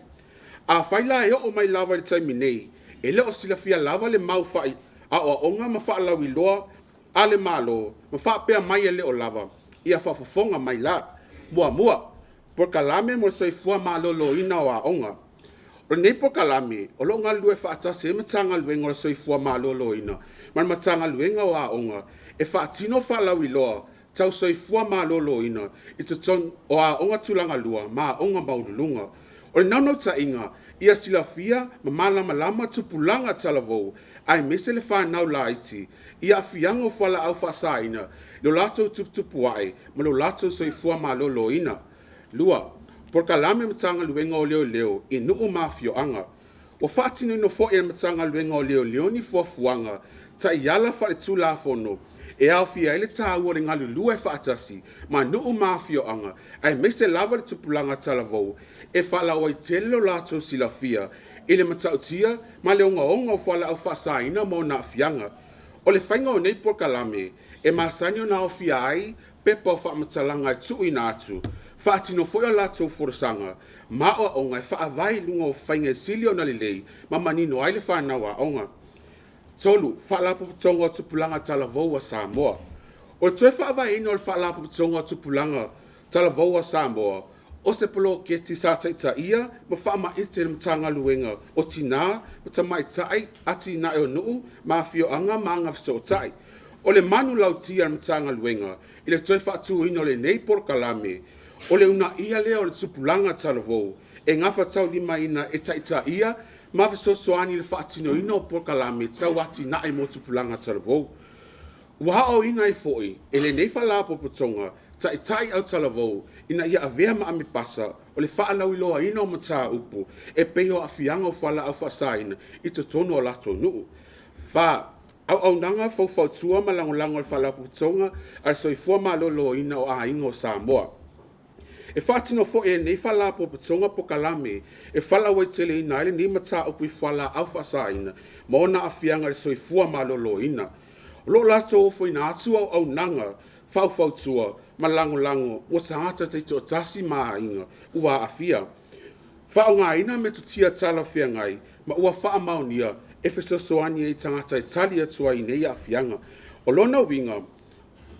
Afai la e oo mai lava i le taimi nei, e le o silafia lava le mau fai aoaoga ma faalauiloa a le Malo ma faapea mai e le o lava, ia faafofoga mai la. Muamua, Polokalame mo le Soifua Maloloina o Aoga. O lenei polokalame, o lo o galulue faatasi ai le Matagaluega o le Soifua Maloloina ma le Matagaluega o Aoga e faatino faalauiloa tau soifua maloloina i totonu o aoga tulagalua ma aoga maualuluga. O le naunautaiga, ia silafia ma malamalama tupulaga talavou aemaise le fanau laiti i aafiaga o fualaau faasaina i lo latou tuputupu ae ma lo latou soifua maloloina. 2. Polokalame Matagaluega o Leoleo i nuu ma afioaga. Ua faatinoina foi e le Matagaluega o Leoleo ni fuafuaga taiala faaletulafono e aofia ai le taua o le galulue faatasi ma nuu ma afioaga aemaise lava le tupulaga talavou e faalauaitele lo latou silafia i le matautia ma le ogaoga o fualaau faasaina ma ona aafiaga. O le faiga o nei polokalame e masani ona aofia ai pepa o faamatalaga e tuuina atu, faatino foi a latou folasaga ma aoaoga e faavae i luga o faiga e sili ona lelei ma manino ai le fanau aoga. 3. Faalapotopotoga o Tupulaga Talavou a Samoa. O le toe faavaeina o le Faalapotopotoga o Tupulaga Talavou a Samoa, o se poloketi sa taitaia ma faamaite e le Matagaluega o Tina ma Tamaitai, Atinae o Nuu ma Afioaga ma Agafesootai. O le manulauti a le Matagaluega i le toe faatuina o lenei polokalame, o le uunaia lea o le tupulaga talavou e gafataulimaina e taitaia ma fesoasoani i le faatinoina o polokalame tau atinae mo tupulaga talavou. Ua aoaoina ai foi e lenei Faalapotopotoga taitai autalavou ina ia avea ma amepasa o le faalauiloaina o mataupu e pei o aafiaga o fualaau faasaina i totonu o latou nuu. 4. Auaunaga faufautua ma lagolago a le Faalapotopotoga a le Soifua Maloloina o Aiga o Samoa. E faatino foi e lenei Faalapotopotoga polokalame e faalauaiteleina ai lenei mataupu i fualaau faasaina ma ona aafiaga i le soifua maloloina. O lo o latou ofoina atu auaunaga faufautua ma lagolago mo tagata taitoatasi ma aiga ua aafia. Faaaogaina metotia talafeagai ma ua faamaonia e fesoasoani ai i tagata e tali atu ai i nei aafiaga. O lona uiga,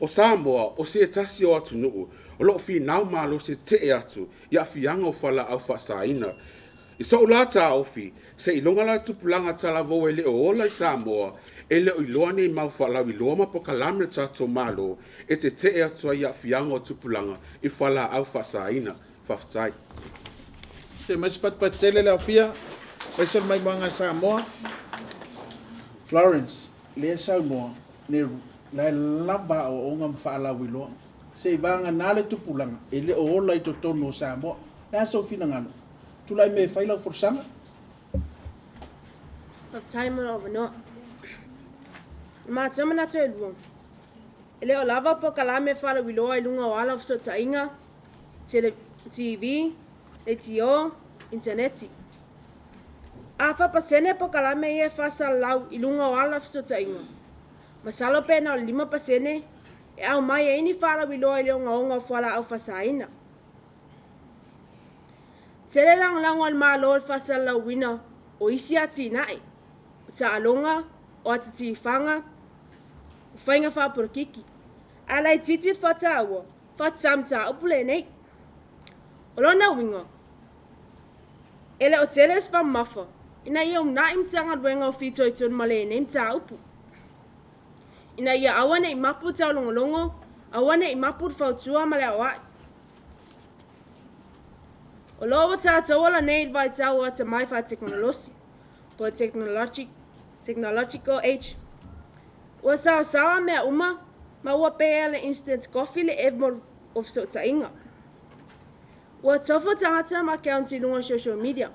o Samoa o se tasi o atunuu o lo o finau malosi e tetee atu i aafiaga o fualaau faasaina. I so'u la taofi, seiloga la le tupulaga talavou e le o ola i Samoa e le o iloa nei mau faalauiloa ma polokalame a le tatou Malo e tetee atu ai i aafiaga o tupulaga i fualaau faasaina. Faafetai. Se mai se patupatu tele le aofia, aemaise le maimoaga a Samoa. Florence, lea e saunoa, ne la e lava aoaoga ma faalauiloa. Se i vagana le tupulaga e le o ola i totonu o Samoa. O le a sou finagalo? Tulai mai e fai lau folasaga. Faafetai mo lou avanoa. O matou manatu e lua, e le o lava polokalame faalauiloa i luga o ala o fesootaiga, TV, leitio, initaneti. A 4% polokalame ia e faasalalau i luga o ala o fesootaiga, masalo pe na o le 5% e aumai ai ni faalauiloa i le ogaoga o fualaau faasaina. Tele lagolago a le Malo i le faasalalauina o isi atinae, o taaloga, o atitiifaga, o faiga faapolokiki, ae laitiiti le faataua faatata mataupu lenei. O lona uiga, e le o tele se faamamafa ina ia uunai Matagaluega o fitoitonu ma lenei mataupu, ina ia aua ne i mapu le taulogologo, aua ne i mapu le fautua ma le aoai. O lo o ua tatou ola nei i le vaitau o atamai faatekonolosi, po o technological age. Ua saosaoa mea uma ma ua pea le instant coffee le eve o fesootaiga. Ua tofo tagata ma accounts i luga o social media.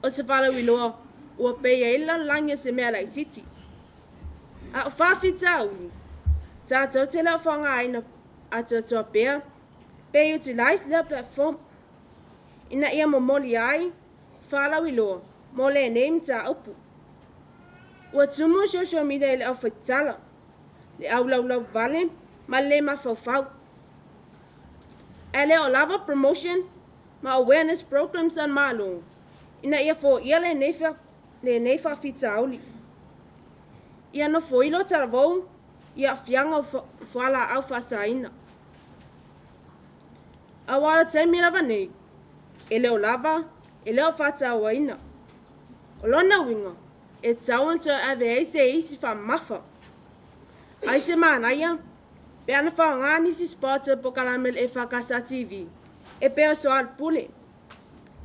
O se faalauiloa, Ua pei ai le lalolagi o se mea laitiiti. A o faafitauli, tatou te le o faaaogaina atoatoa pea pe utilize lea platform ina ia momoli ai faalauiloa mo lenei mataupu. Ua tumu social media i le aufaitala, le aulaulau vale ma le le mafaufau. Ae le o lava promotion ma awareness programs a le Malo ina ia foia lenei faafitauli. Ia nofoilo talavou i aafiaga o fualaau faasaina. Aua o le taimi lava nei, e le o lava, e le o faatauaina. O lona uiga, e tatau ona toe ave ai se isi faamamafa. Ai se manaia, pe ana faaaoga nisi spots o le polokalame a le EFKS TV e pei o soalepule,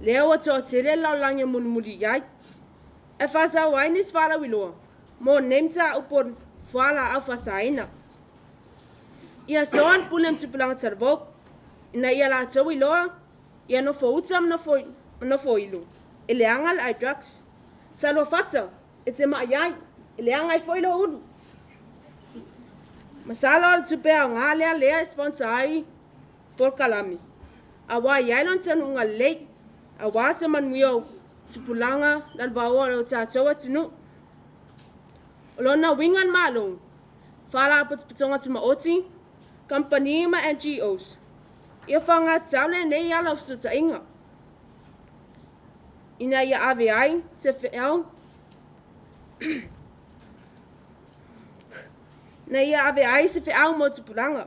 lea ua toatele le lalolagi e mulimuli i ai, e faasao ai nisi faalauiloa mo nei mataupu o fualaau faasaina. Ia soalepule ma tupulaga talavou, ina ia latou iloa ia nofo uta ma nofo ilo, e leaga le iDrugs. Saluafata, e te mai ai, e leaga ai foi lou ulu. Masalo o le tupe aoga lea e sponsor ai polokalame, aua e i ai lona taunuuga lelei, aua se manuia o tupulaga lalovaoa o le tatou atunuu. O lona uiga le Malo, Faalapotopotoga Tumaoti, Kamupani ma NGOs, ia faaaoga lenei ala o fesootaiga, ina ia ave ai se feau ina ia ave ai se feau mo tupulaga.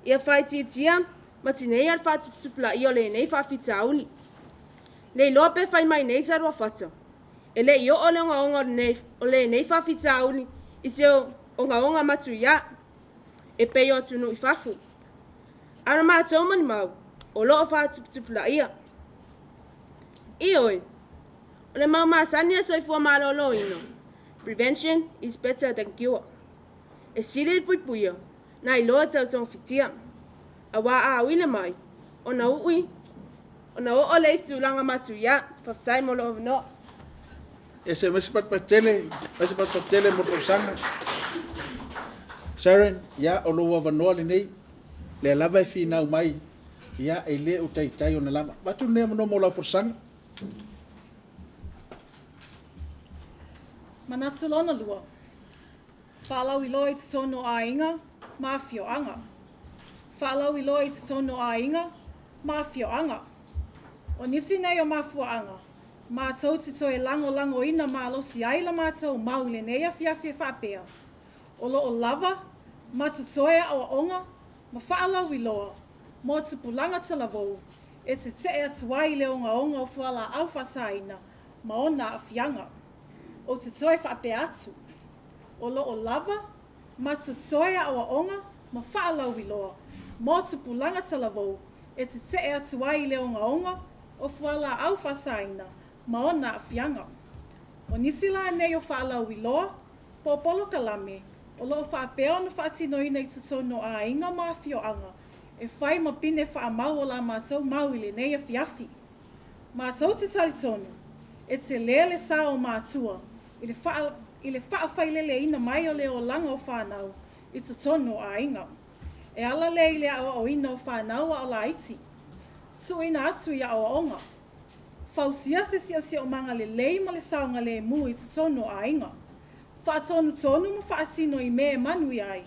Ia faaitiitia ma tineia le faatuputupulaia o lenei faafitauli. Le iloa pe fai mai nei Saluafata, e le i oo le ogaoga o lenei faafitauli i se ogaoga matuia e pei o atunuu i fafo. A o le matou molimau, o lo o faatuputupulaia. Ioe, o le mau masani a soifua maloloina, prevention is better than cure. E sili le puipuia nai loa tautogafitia. Aua a ui le mai, ona ui, ona oo le isi tulaga matuia. Faafetai mo lou avanoa. E se masi patapatele, masi patapatele mo tausaga. Sharon, ia o lou avanoa lenei, lea lava e finau mai, ia e le o taitai ona lava. Avatu lenei avanoa mo lau folasaga. Manatu lona lua, faalauiloa i totonu o aiga ma afioaga. Faalauiloa i totonu o aiga ma afioaga. O nisi nei o mafuaaga, matou te toe lagolagoina malosi ai la matou mau i lenei afiafi e faapea, o lo o lava ma totoe aoaoga ma faalauiloa mo tupulaga talavou e tetee atu ai i le ogaoga o fualaau faasaina ma ona aafiaga. Ou te toe faapea atu, o lo o lava ma totoe aoaoga ma faalauiloa mo tupulaga talavou e tetee atu ai i le ogaoga o fualaau faasaina ma ona aafiaga. O nisi la nei o faalauiloa po o polokalame o lo o faapea ona faatinoina i totonu o aiga ma afioaga e fai ma pine faamau o la matou mau i lenei afiafi. Matou te talitonu, e tele le sao o matua i le faafaileleina mai o le olaga o fanau i totonu o aiga. E ala lea i le aoaoina o fanau a o laiti, tuuina atu i aoaoga, fausia se siosiomaga lelei ma le saogalemu i totonu o aiga, faatonutonu ma faasino i mea e manuia ai,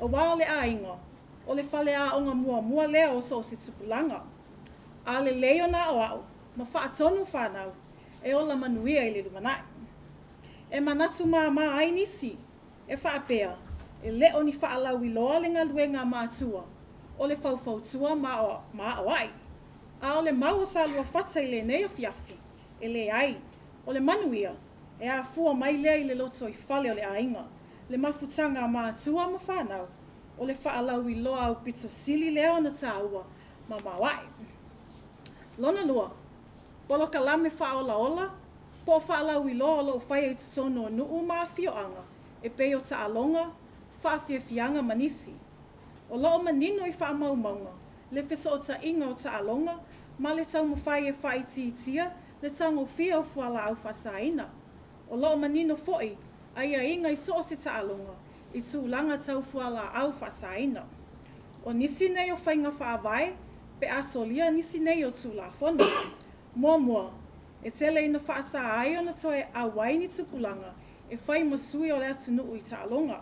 aua o le aiga, o le faleaoga muamua lea o so o se tupulaga. A lelei ona aoao ma faatonu fanau e ola manuia i le lumanai. E manatu māmā ai nisi e faapea, e le o ni faalauiloa le galuega a matua o le faufautua ma aoai. A o le mau o Saluafata i lenei afiafi, e leai, o le manuia, e afua mai lea i le lotoifale o le aiga, le mafutaga a matua ma fanau, o le faalauiloa aupito sili lea ona tāua ma maoae. Lona lua, polokalame faaolaola po o faalauiloa o lo o faia i totonu o nuu ma afioaga e pei o taaloga, faafiafiaga ma nisi. O lo o manino i faamaumauga le fesootaiga o taaloga ma le taumafai e faaitiitia le tagofia o fualaau faasaina. O lo o manino foʻi aiaiga i so o se taaloga i tulaga tau fualaau faasaina. O nisi nei o faiga faavae pe a solia nisi nei o Tulafono. Muamua, e tele ina faasā ai ona toe auai ni tupulaga e fai ma sui o le atunuu i taaloga.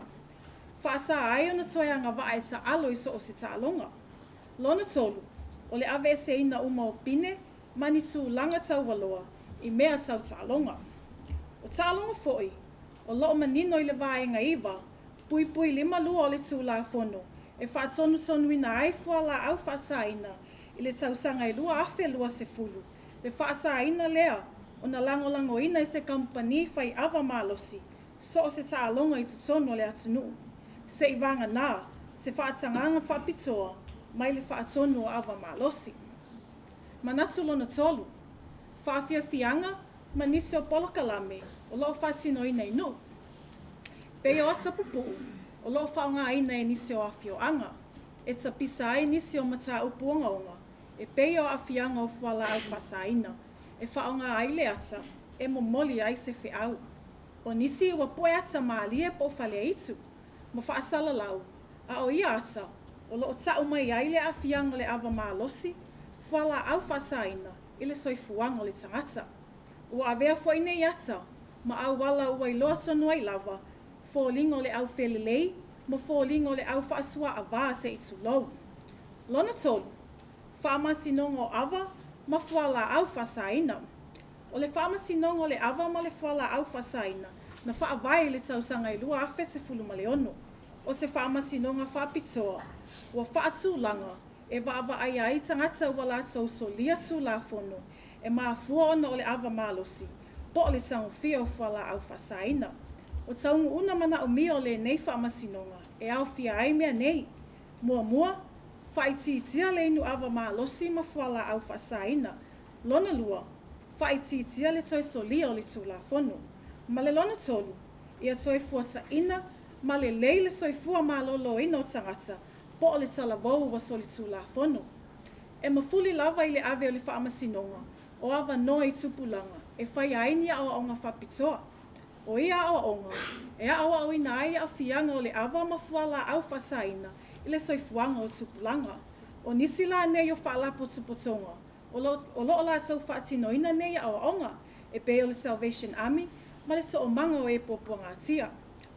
Faasā ai ona toe agavaa e taalo i so o se taaloga. Lona tolu, o le aveeseina uma o pine ma ni tulaga taualoa i mea tau taaloga. O taaloga foi, o lo o manino i le Vaega 9, 0.52 o le Tulafono e faatonutonuina ai fualaau faasaina i le tausaga e 2020, le faasaina lea ona lagolagoina e se kamupani fai ava malosi so o se taaloga i totonu o le atunuu, seivaganā se faatagaga faapitoa mai le faatonu o ava malosi. Manatu lona tolu, faafiafiaga ma nisi o polokalame o lo o faatinoina i nuu. Pei o ata pupuu o lo o faaaogaina e nisi o afioaga e tapisa ai nisi o mataupu ogaoga e pei o aafiaga o fualaau faasaina e faaaoga ai le ata e momoli ai se feau. O nisi ua pue ata malie po o faleaitu ma faasalalau, a o ia ata o lo o tau mai ai le aafiaga o le ava malosi fualaau faasaina i le soifuaga o le tagata. Ua avea foi nei ata ma auala ua iloa tonu ai lava foliga o le au felelei ma foliga o le au faasuaavā se i tulou. Lona tolu, faamasinoga o ava ma fualaau faasaina. O le faamasinoga o le ava ma le fualaau faasaina na faavae i le tausaga e 2016, o se faamasinoga faapitoa ua faatulaga e vaavaaia ai tagata ua latou solia Tulafono e mafua ona o le ava malosi po o le tagofia o fualaau faasaina. O taunuuga manaomia o lenei faamasinoga e aofia ai mea nei, Muamua, faaitiitia le inu ava malosi ma fualaau faasaina. Lona lua, faaitiitia le toe solia o le Tulafono. Ma le lona tolu, ia toe fuataina ma lelei le soifua maloloina o tagata po o le talavou ua solitulafono. E mafuli lava i le ave o le faamasinoga o avanoa i tupulaga e faia ai ni aoaoga faapitoa. O ia aoaoga, e aoaoina ai aafiaga o le ava ma fualaau faasaina i le soifuaga o tupulaga. O nisi la nei o faalapotopotoga o lo o latou faatinoina nei aoaoga, e pei o le Salvation Army ma le Toomaga o e Puapuagatia.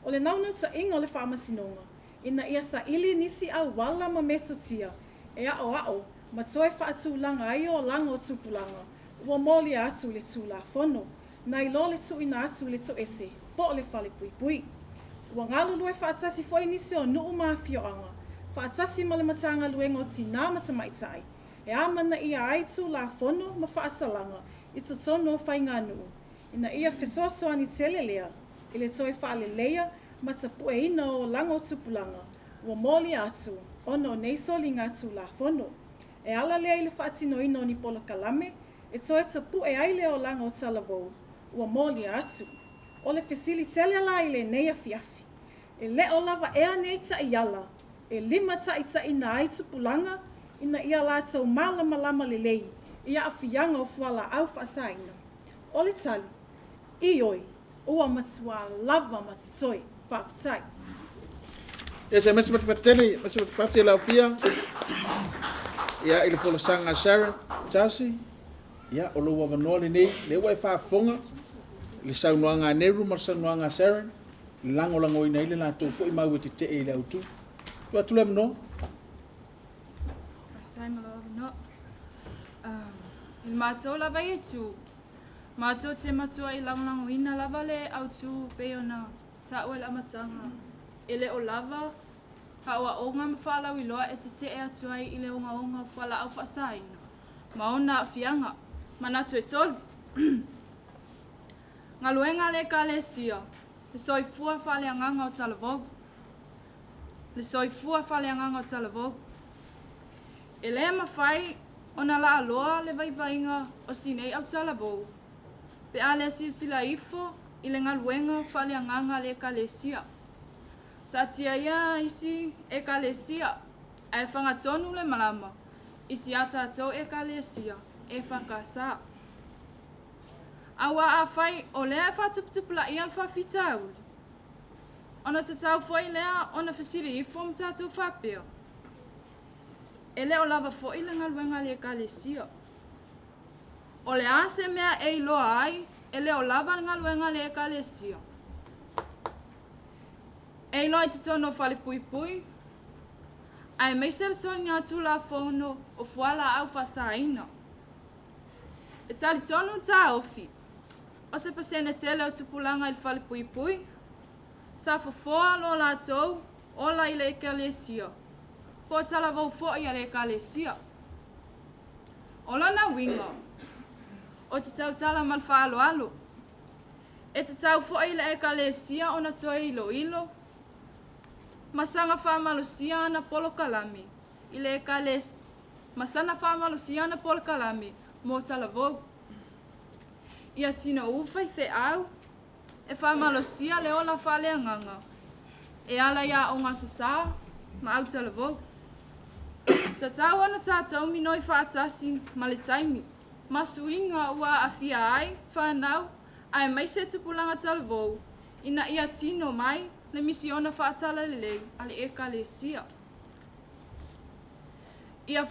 O le naunautaiga o le faamasinoga, ina ia saili nisi auala ma metotia e aoao ma toe faatulaga ai olaga o tupulaga ua molia atu i le Tulafono, nai lo le tuuina atu i le toese po o le falepuipui. Ua galulue faatasi foi nisi o nuu ma afioaga, faatasi ma le Matagaluega o Tinā ma Tamaitai, e amanaia ai Tulafono ma faasalaga i totonu o faiganuu, ina ia fesoasoani tele lea i le toe faaleleia ma tapueina o olaga o tupulaga ua molia atu ona o nei soliga Tulafono. E ala lea i le faatinoina o ni polokalame e toe tapue ai le olaga o talavou ua molia atu. O le fesili tele la i lenei afiafi, e le o lava ea nei taiala e limataitaiina ai tupulaga ina ia latou malamalama lelei i aafiaga o fualaau faasaina? O le tali, Ioe, ua matuā lava ma totoe. Faafetai. Ia se mese patele, mese patele lau fia. Ia i le folasaga a Sharon Chelsea. Ia o lou avanoa lenei, lea ua e faafofoga i le saunoaga a Neru ma le saunoaga a Sharon, lagolagoina ai le latou foi mau e tetee i le autu. Tuu atu le avanoa. Faafetai mo lou avanoa. I le matou lava ia itu, matou te matuai lagolagoina lava le autu pei ona taua i le amataga, e le o lava aoaoga ma faalauiloa e tetee atu ai i le ogaoga o fualaau faasaina ma ona aafiaga. Manatu e tolu. Galuega a le Ekalesia, le soifua faaleagaga o talavou. Le soifua faaleagaga o talavou. E le mafai ona laaloa le vaivaiga o si nei autalavou pe a le silasila ifo i le galuega faaleagaga a le Ekalesia. Taatia ia isi Ekalesia ae fagatonu le malama i si a tatou Ekalesia EFKS. Aua afai o lea e faatuputupulaia le faafitauli, ona tatau foi lea ona fesili ifo ma tatou faapea, E le o lava foi le galuega a le Ekalesia. O le a se mea e iloa ai e le o lava le galuega a le Ekalesia? E iloa i totonu o falepuipui, aemaise le soligatulafono o fualaau faasaina. E talitonu le taofi, o se pasene tele o tupulaga i le falepuipui, sa fofoa lo latou ola i le Ekalesia, po o talavou foi a le Ekalesia. O lona uiga, ou te tautala ma le faaaloalo, e tatau foi i le Ekalesia ona toe iloilo ma saga faamalosia ana polokalame i le Ekalesia ma sana faamalosia ana polokalame mo talavou. Ia tinoū faifeau e faamalosia le ola faaleagaga e ala i Aoga Aso Sa ma Autalavou. Tatau ona tatou minoi faatasi ma le taimi ma suiga ua aafia ai fanau aemaise tupulaga talavou ina ia tino mai le misiona faatalalelei a le Ekalesia. Ia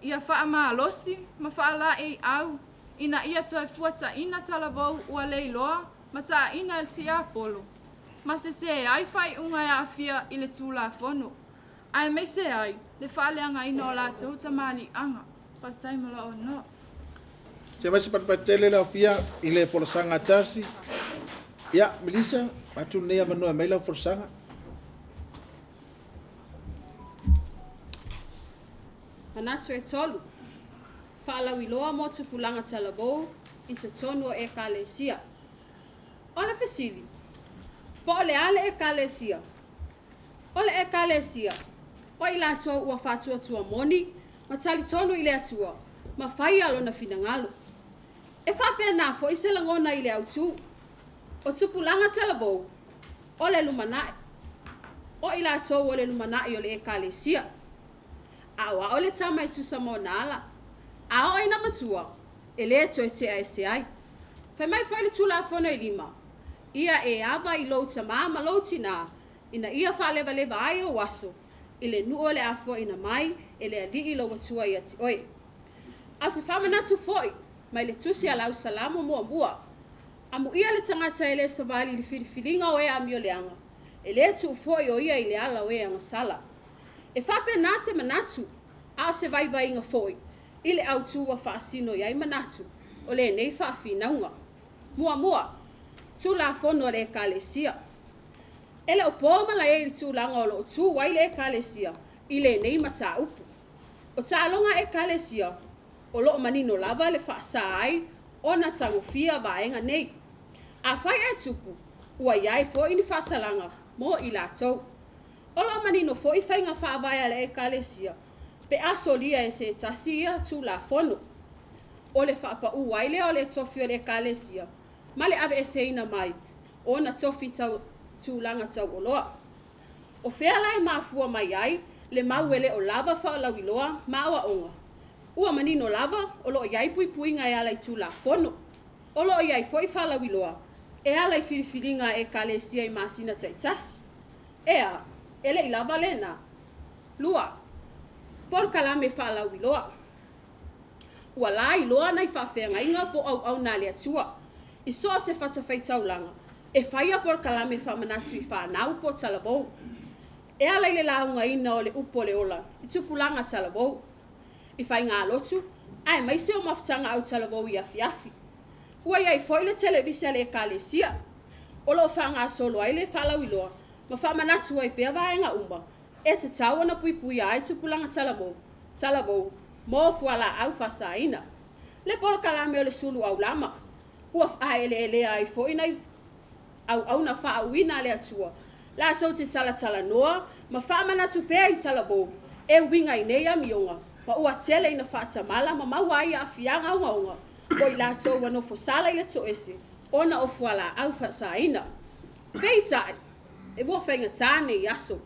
ia faamalosi ma faalaeiau ina ia toe fuataina talavou ua leiloa ma taaina e le tiapolo, ma sesē ai faaiuga e aafia i le Tulafono, aemaise ai le faaleagaina o latou tamaliiaga. Faafetai mo lou avanoa. Se mai se patupatele le aofia i le folasaga a Chelsea. Ia, Melissa, atu lenei avanoa e mai lau folasaga. Manatu e tolu, Faalauiloa mo tupulaga talavou i totonu o Ekalesia. O le fesili, Po o le a le Ekalesia? O le Ekalesia, o i latou ua faatuatua moni ma talitonu i le Atua ma faia Lona finagalo. E faapena foi se lagona i le autū, o tupulaga talavou, o le lumanai, o i latou o le lumanai o le Ekalesia. Aoao le tama e tusa ma ona ala, a oo ina matua, e lē toe tea ese ai. Fai mai foi le Tulafono e lima, Ia e ava i lou tamā ma lou tinā, ina ia faalevaleva ai ou aso i le nuu o le a fuaina mai e le Alii lou Atua ia te oe. A o se faamanatu foi mai le Tusi a le Au Salamo muamua, Amuia le tagata e lē savali i le filifiliga o e amioleaga, e lē tuu foi o ia i le ala o e agasala. E faapena se manatu, a o se vaivaiga foi i le autū ua faasino i ai manatu o lenei faafinauga. Muamua, Tulafono a le Ekalesia. E le o po malae i le tulaga o lo o tū ai le Ekalesia i lenei mataupu. O taaloga Ekalesia, o lo o manino lava le faasā ai ona tagofia vaega nei. Afai ae tupu, ua i ai foi ni faasalaga mo i latou. O lo o manino foi faiga faavae a le Ekalesia pe a solia e se tasi ia Tulafono. O le faapaū ai lea o le tofi o le Ekalesia ma le aveeseina mai ona tofi tau tulaga taualoa. O fea la e mafua mai ai le mau e le o lava faalauiloa ma aoaoga? Ua manino lava o lo o i ai puipuiga e ala i Tulafono. O lo o i ai foi faalauiloa e ala i filifiliga a Ekalesia i masina taitasi. Ea, e le i lava lena. Lua, polokalame faalauiloa. Ua lailoa nai faafeagaiga po o auauna a le Atua i so o se fatafaitaulaga e faia polokalame faamanatu i fanau po o talavou e ala i le laugaina o le upu o le ola i tupulaga talavou, i faigalotu aemaise o mafutaga au talavou i afiafi. Ua i ai foi le televise a le Ekalesia o lo o faagasolo ai le faalauiloa ma faamanatu ai pea vaega uma e tatau ona puipuia ai tupulaga talavou, talavou mo fualaau faasaina. Le polokalame o le sulu aulama ua faaeleelea ai foi nai auauna faauuina a le Atua latou te talatalanoa ma faamanatu pea i talavou e uiga i nei amioga ma ua tele ina faatamala ma maua ai aafiaga ogaoga o i latou ua nofosala i le toese ona o fualaau faasaina. Peitai, e ua faigata nei aso.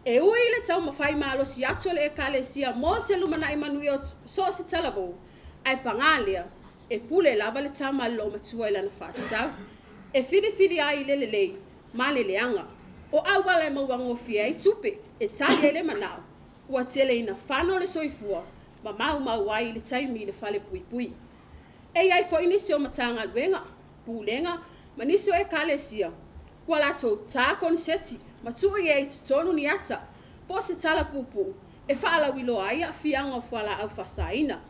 E ui i le taumafai malosi atu o le Ekalesia mo se lumanai manuia o so o se talavou, ae pagā lea, E pule lava le tama a le loomatua i lana faatatau, e filifili ai i le lelei ma le leaga. O auala e mauagofie ai tupe e tali ai le manao, ua tele ina fano le soifua ma maumau ai i le taimi i le fale puipui. E i ai foi nisi o Matagaluega, Pulega ma nisi o Ekalesia ua latou ta koneseti ma tuu i ai i totonu ni ata po o se tala puupuu e faalauiloa ai aafiaga o fualaau faasaina.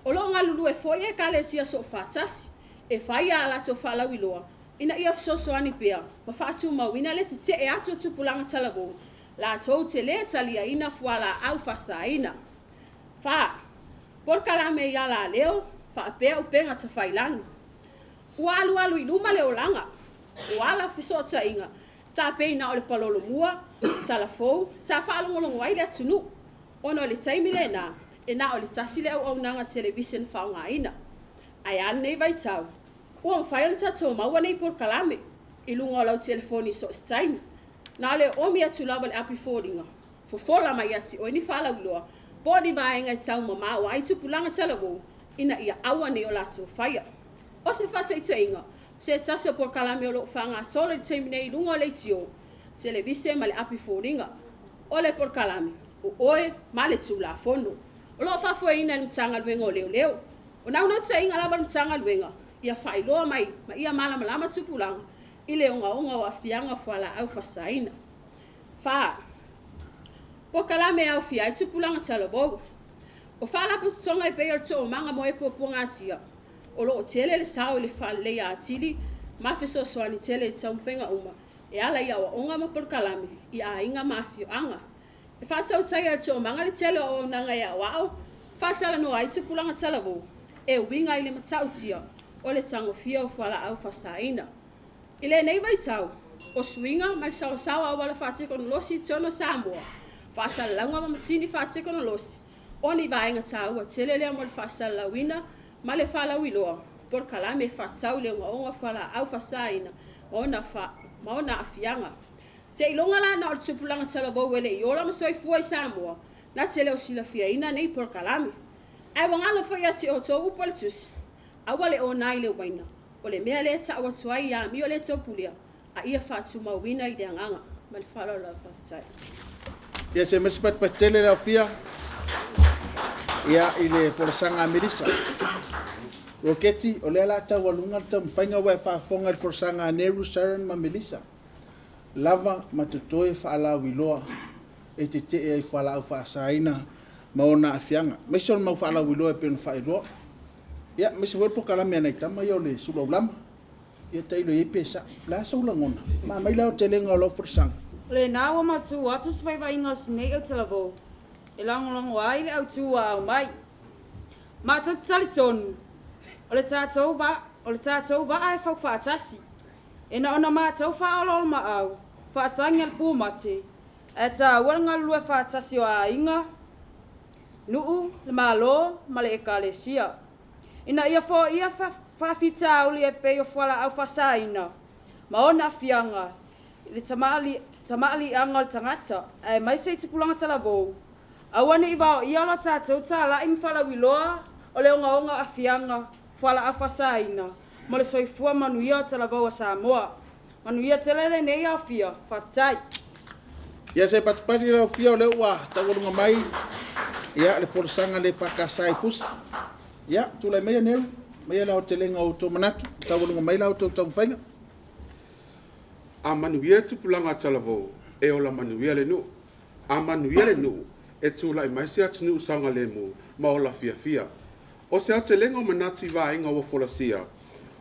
O lo o galulue foi Ekalesia Soofaatasi e fai a latou faalauiloa ina ia fesoasoani pea ma faatumauina le tetee atu o tupulaga talavou latou te lē taliaina fualaau faasaina. 4. Polokalame i alaleo faapea upega tafailagi. Ua alualu i luma le olaga, o ala fesootaiga sa pei na o le palolo mua, talafou, sa faalogologo ai le atunuu, ona o le taimi lena, e na o le tasi le auaunaga television faaaogaina. Ae a lenei vaitau? Ua mafai ona tatou maua nei polokalame i luga o lau telefoni i so o se taimi. Na o le oomi atu lava i le api foliga, fofola mai ia te oe ni faalauiloa po o ni vaega e taumamao ai tupulaga talavou ina ia aua ne i o latou faia. O se faataitaiga, o se tasi o polokalame o lo o faagasolo i le taimi nei i luga o leitio, televise ma le api foliga, o le polokalame O Oe ma le Tulafono, o lo o faafoeina e le Matagaluega o Leoleo. O naunautaiga lava o le Matagaluega, ia faailoa mai ma ia malamalama tupulaga i le ogaoga o aafiaga o fualaau faasaina. 4. Polokalame e aofia ai tupulaga talavou. O faalapotopotoga e pei o le Toomaga mo e Puapuagatia, o lo o tele le sao i le faaleleia atili ma fesoasoani tele i taumafaiga uma e ala i aoaoga ma polokalame i aiga ma afioaga. E faatautaia e le Toomaga le tele o auaunaga e aoao, faatalanoa ai tupulaga talavou e uiga i le matautia o le tagofia o fualaau faasaina. I lenei vaitau, o suiga ma le saoasaoa o auala faatekonolosi i totonu o Samoa, faasalalauga ma masini faatekonolosi, o ni vaega taua tele lea mo le faasalalauina ma le faalauiloa polokalame e faatatau i le ogaoga o fualaau faasaina ma ona aafiaga. Seiloga la na o le tupulaga talavou e le i ola ma soifua i Samoa na te le o silafiaina nei polokalame. Ae ua galo foi ia te outou upu a le Tusi, Aua le ona i le uaina, o le mea lea e tau atu ai ia amio le taupulia, a ia faatumauina i le agaga. Ma le faaaloalo lava, faafetai. Ia se masi patipati tele le aofia ia i le folasaga a Melissa. Roketi, o lea la taualuga le taumafaiga ua e faafofoga i le folasaga a Neru, Sharon ma Melissa. Lava ma totoe faalauiloa e tetee ai i fualaau faasaina ma ona aafiaga, aemaise o le mau faalauiloa e pei ona faailoa. Ia, aemaise foi o le polokalame a nai tama ia o le sulu aulama. Ia tailo i ai pe sao. O le a sou lagona? Ma aumai le aotelega o lau folasaga. O lena ua matou atu se vaivaiga o si nei autalavou e lagolago ai le autu ua aumai. Matou te talitonu, o le tatou va, o le tatou vaa e faufaatasi. E na ona matou faaoloolomaau, faatagi a le pumate, ae taua le galulue faatasi o aiga, nuu, le Malo ma le Ekalesia. Ina ia foia faafitauli e pei o fualaau faasaina ma ona afiaga i le tamaaliiaga o le tagata, aemaise i tupulaga talavou, aua ne i vaoia lo tatou talai ma faalauiloa o le ogaoga o aafiaga fualaau faasaina mo le soifua manuia o talavou a Samoa. Manuia tele lenei aofia. Faafetai. Ia se patupatu i lau afio o lea ua taualuga mai ia le folasaga le faakasa i Fusi. Ia, tulai maia Neru, maia le aotelega o outou manatu, taualuga mai la outou taumafaiga. A manuia tupulaga talavou, e ola manuia le nuu. A manuia le nuu, e tulai mai se atunuu saogalemu ma ola fiafia. O se aotelega o manatu i vaega ua folasia,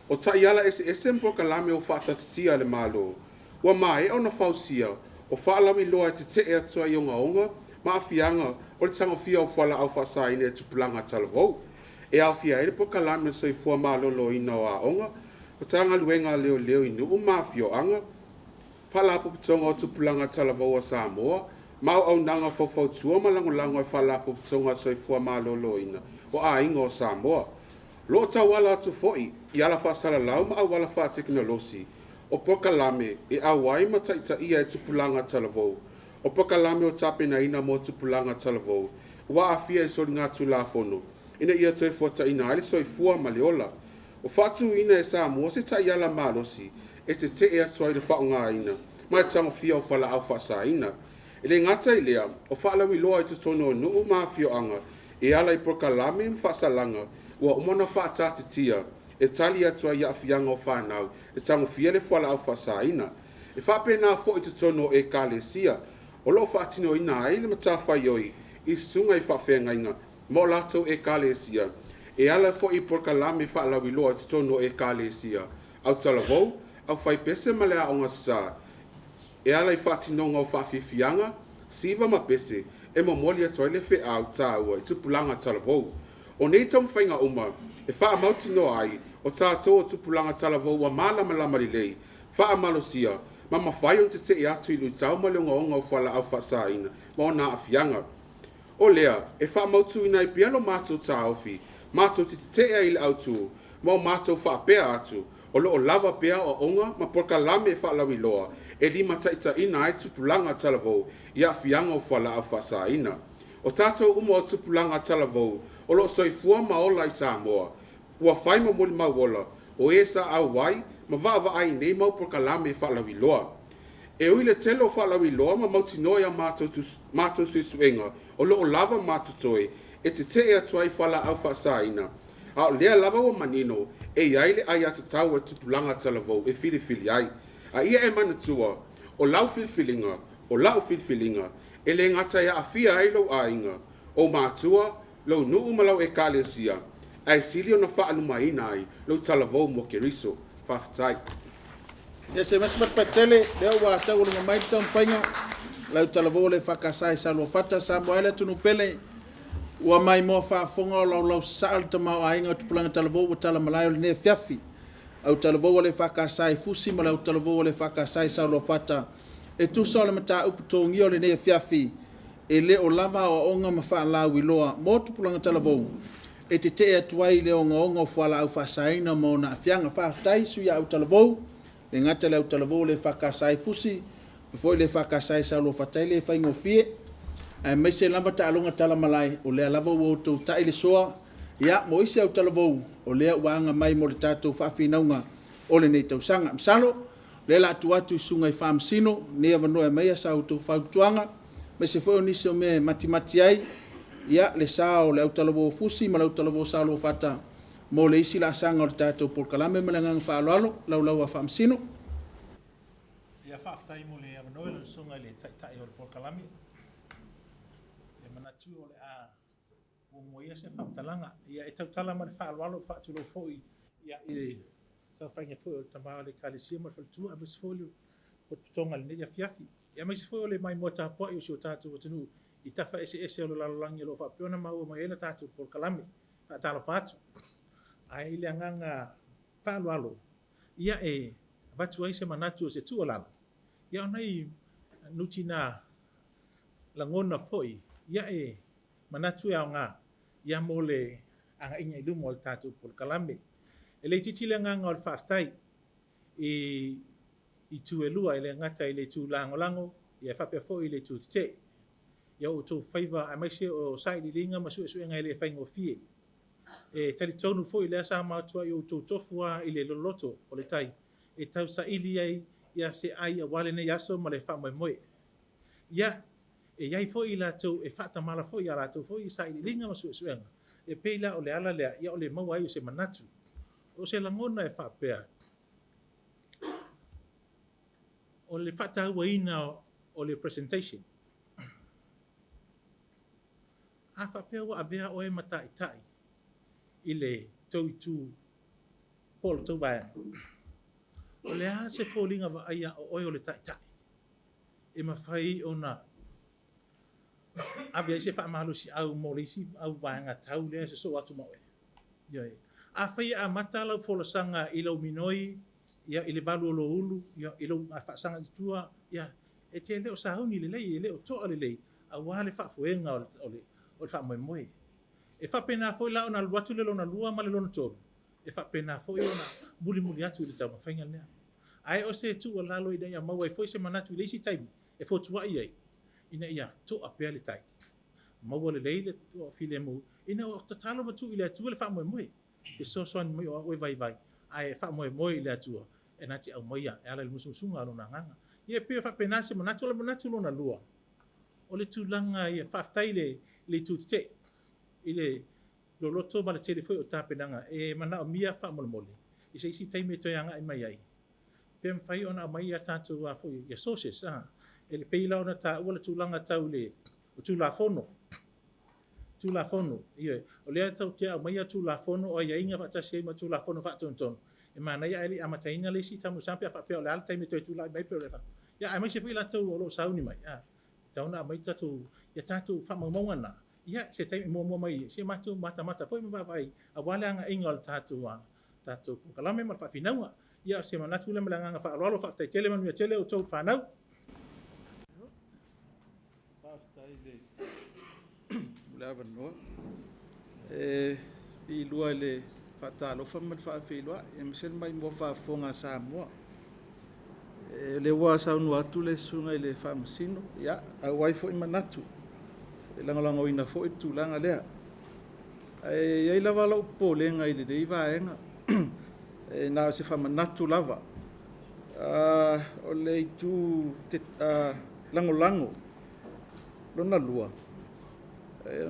o taiala eseese ma polokalame ua faataatitia e le Malo, ua maea ona fausia, o faalauiloa e tetee atu ai i ogaoga ma aafiaga o le tagofia o fualaau faasaina e tupulaga talavou, e aofia ai le polokalame o le soifua maloloina o aoga, Matagaluega a Leoleo i nuu ma afioaga, Faalapotopotoga o Tupulaga Talavou a Samoa, ma auaunaga faufautua ma lagolago e Faalapotopotoga a Soifua Maloloina o Aiga o Samoa. O lo o tauala atu foi i ala faasalalau ma auala faatekonolosi o polokalame e auai ma taitaia e tupulaga talavou, o polokalame o tapenaina mo tupulaga talavou ua aafia i soligatulafono. ina ia toe fuataina ai le soifua ma le ola. Ua faatuina e Samoa se taiala malosi e tetee atu ai i le faaaogaina ma le tagofia o fualaau faasaina. E le gata i lea, o faalauiloa i totonu o nuu ma afioaga e ala i polokalame ma faasalaga ua uma ona faataatitia e tali atu ai i aafiaga o fanau e tagofia le fualaau faasaina. E faapena foi i totonu o Ekalesia o lo o faatinoina ai le matafaioi i susuga i faafeagaiga ma o latou Ekalesia, e ala foi i polokalame faalauiloa i totonu o Ekalesia, autalavou, aufaipese ma le aoga sasa, e ala i faatinoga o faafiafiaga, siva ma pese e momoli atu ai le feau taua i tupulaga talavou. O nei taumafaiga uma e faamautinoa ai o tatou o tupulaga talavou ua malamalama lelei, faamalosia, ma mafai ona tetee atu i luitau ma le ogaoga o fualaau faasaina ma ona aafiaga. O lea, e faamautuina ai pea lo matou taofi, matou te tetee ai i le autu, ma o matou faapea atu, o lo o lava pea aoaoga ma polokalame faalauiloa e limataitaiina ai tupulaga talavou i aafiaga o fualaau faasaina. O tatou uma o tupulaga talavou o lo o soifua ma ola i Samoa, ua fai ma molimau ola o e sa auai ma vaavaai i nei mau polokalame faalauiloa. E ui i le tele o faalauiloa ma mautinoa i a matou suesuega o lo o lava ma totoe e tetee atu ai i fualaau faasaina, a o lea lava ua manino e i ai le aiatatau a le tupulaga talavou e filifili ai. A ia e manatua, o lau filifiliga, o la'u filifiliga, e le gata e aafia ai lou aiga, ou matua, lou nuu ma lau Ekalesia, ae sili ona faalumaina ai lou talavou mo Keriso. Faafetai. Ia se masi patele, lea ua taualuga mai le taumafaiga, lau talavou o le EFKS i Saluafata, Samoa e le atunuu pele, ua maimoa faafofoga o laulau sasaa le tamaoaiga o tupulaga talavou ua tala malae o lenei afiafi. Au talavou o le EFKS i Fusi ma le au talavou o le EFKS i Saluafata, e tusa o le mataupu togia o lenei afiafi, e le o lava aoaoga ma faalauiloa mo tupulaga talavou e tetee atu ai i le ogaoga o fualaau faasaina ma ona aafiaga. Faafetai sui au talavou, le gata le au talavou o le EFKS i Fusi, pe foi le EFKS i Saluafata e le faigofie, aemaise lava taaloga tala malae, o lea lava ua outou tai le soa, ia mo isi au talavou, o lea ua aga mai mo le tatou faafinauga o lenei tausaga. Masalo, lea la tuu atu i susuga i Faamasino, lenei avanoa e aumaia sa outou fautuaga, aemaise foi o nisi o mea e matimati ai ia le sa o le autalavou o Fusi ma le autalavou o Saluafata mo le isi laasaga o le tatou polokalame. Ma le agaga faaaloalo, laulau a Faamasino. Ia faafetai mo le avanoa i lau Susuga i le Taitai o le polokalame. E manatu o le a muamua ia se faamatalaga. Ia e tautala ma le faaaloalo, faatulou foi ia i le saofaiga foi o le tama o le Ekalesia ma le faletua, aemaise foi le potopotoga i lenei afiafi. Ia aemaise foi o le maimoa tapuai o si o tatou atunuu i tafa eseese o le lalolagi o lo o faapea ona maua mai ai le tatou polokalame. Faatalofa atu. Ae i le agaga faaaloalo, ia e avatu ai se manatu o se tuualalo, ia o nai nuti na lagona foi, ia e manatu e aoga ia mo le agaiga i luma o le tatou polokalame. E le itiiti le agaga o le faafetai i itu e lua, e le gata i le itu lagolago ia faapea foi i le itu tetee. Ia o outou faiva aemaise o sailiiliga ma suesuega e le faigofie. E talitonu foi lea sa matuai outou tofu lava i le loloto o le tai e tausaili ai ia se ai aua lenei aso ma le faamoemoe. Ia, e i ai foi i latou e faatamala foi i a latou foi sailiiliga ma suesuega, e pei la o le ala lea ia o le maua ai o se manatu, o se lagona e faapea, o le faatauaina o le presentation. A faapea ua avea oe ma taitai i le tou itu po o le tou vaega, o le a se foliga vaaia o oe o le taitai e mafai ona ave ai se faamalosiau mo le isi au vaega tau lea e sosoo atu ma oe? Ioe. Afai e amata lau folasaga i lou minoi, ia, i le valu o lou ulu, ia, i lou faasaga i tua, ia, e te le o sauni lelei, e le o toa lelei, aua le faafoega o le, o le faamoemoe. E faapena foi la ona alu atu le lona lua ma le lona tolu, e faapena foi ona mulimuli atu i le taumafaiga lea. Ae o se tuualalo ina ia maua ai foi se manatu i le isi taimi e fotuai ai, ina ia toa pea le tai. Maua lelei le toafilemu ina ua tatalo ma tuu i le Atua le faamoemoe, fesoasoani mai o au e vaivai, ae faamoemoe i le Atua e na te aumaia e ala i le musumusuga a Lona Agaga. Ia e pei e faapena se manatu. O le manatu lona lua, o le tulaga ia, faafetai i le itu tetee, i le loloto ma le tele foi o tapenaga e manaomia faamolemole i se isi taimi e toe agai mai ai, pe mafai ona aumai a tatou a foi ia sources a, e pei la ona taua le tulaga tau i le Tulafono, Tulafono, ioe, o lea tatou te aumaia Tulafono o aiaiga faatasi ai ma Tulafono Faatonutonu, e manaia ae le i amataina le isi taamilosaga pe a faapea o le a le taimi e toe tulai mai pe o le a, ia aemaise foi latou o lo o sauni mai, a, e tatau ona aumai tatou, ia tatou faamaumauga na, ia se taimi muamua mai se matou matamata foi ma vaavaai aua le agaiga o le tatou tatou polokalame ma le faafinauga. Ia o se manatu lea ma le agaga faaaloalo, faafetai tele, manuia tele outou fanau. Faafetai i le avanoa. E piilua i le faatalofa ma le faafeiloai, aemaise le maimoa faafofoga a Samoa. O lea ua saunoa atu le susuga i le Faamasino, ia, auai foi manatu, e lagolagoina foi le tulaga lea. Ae i ai lava lou popolega i lenei vaega, e na o se faamanatu lava. O le itu lagolago lona lua,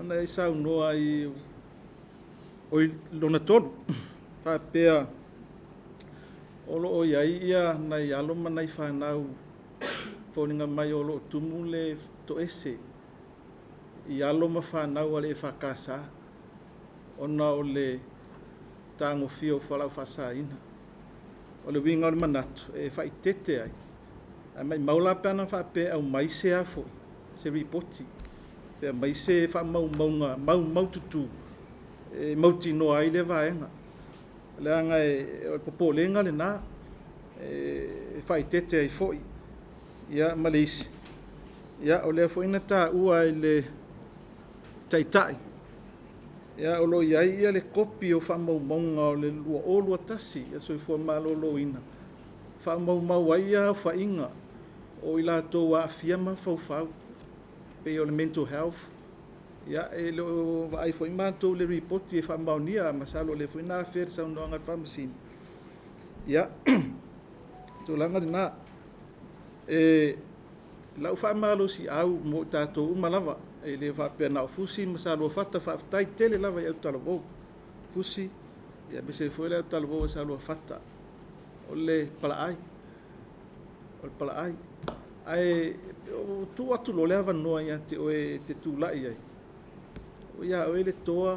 ona e saunoa i oi lona tolu, faapea o lo o i ai nai alo ma nai fanau foliga mai o lo o tumu le toese i alo ma fanau a le EFKS ona o le tagofia o fualaau faasaina. O le uiga o le manatu e faaeteete ai, ae maumau la pe ana faapea e aumai se a foi, se lipoti, pe aumai se faamaumauga maumaututu e mautinoa ai lea vaega. Leaga o le popolega lena e faaeteete ai foi. Ia ma le isi, ia o lea foi na taua e le Taitai, ia o lo o i ai le kopi o faamaumauga o le 2021 a le Soifua Maloloina, faamaumau ai aofaiga o i latou ua aafia mafaufau, pei o le mental health. Ia e le o vaai foi matou i le lipoti e faamaonia, masalo o lea foi na afea i le saunoaga a le Faamasino. Ia, tulaga lena. E lau faamalosiau mo i tatou uma lava, e le faapea na o Fusi ma Saluafata, faafetai tele lava i autalavou, Fusi, aemaise foi le autalavou a Saluafata, o le palaai, o le palaai. Ae tuu atu loa le avanoa ia te oe e te tulai ai, ua ia oe le toa,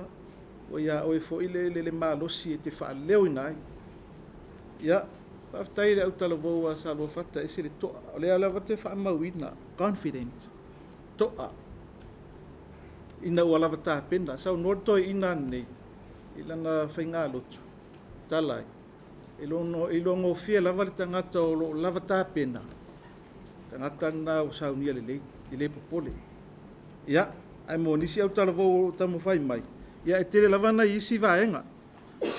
ua ia oe foi le malosi e te faaleoina ai. Ia, faafetai i le autalavou a Saluafata, e ese le toa. O lea lava ou te faamauina, confident, toa, ina ua lava tapena. Saunoa le toeaina ananei i lana faigalotu, tala ai, e iloagofie lava le tagata o lo o lava tapena, tagata lena ua saunia lelei, e le popole. Ia, ae mo nisi autalavou o lo o taumafai mai, ia e tele lava nai isi vaega.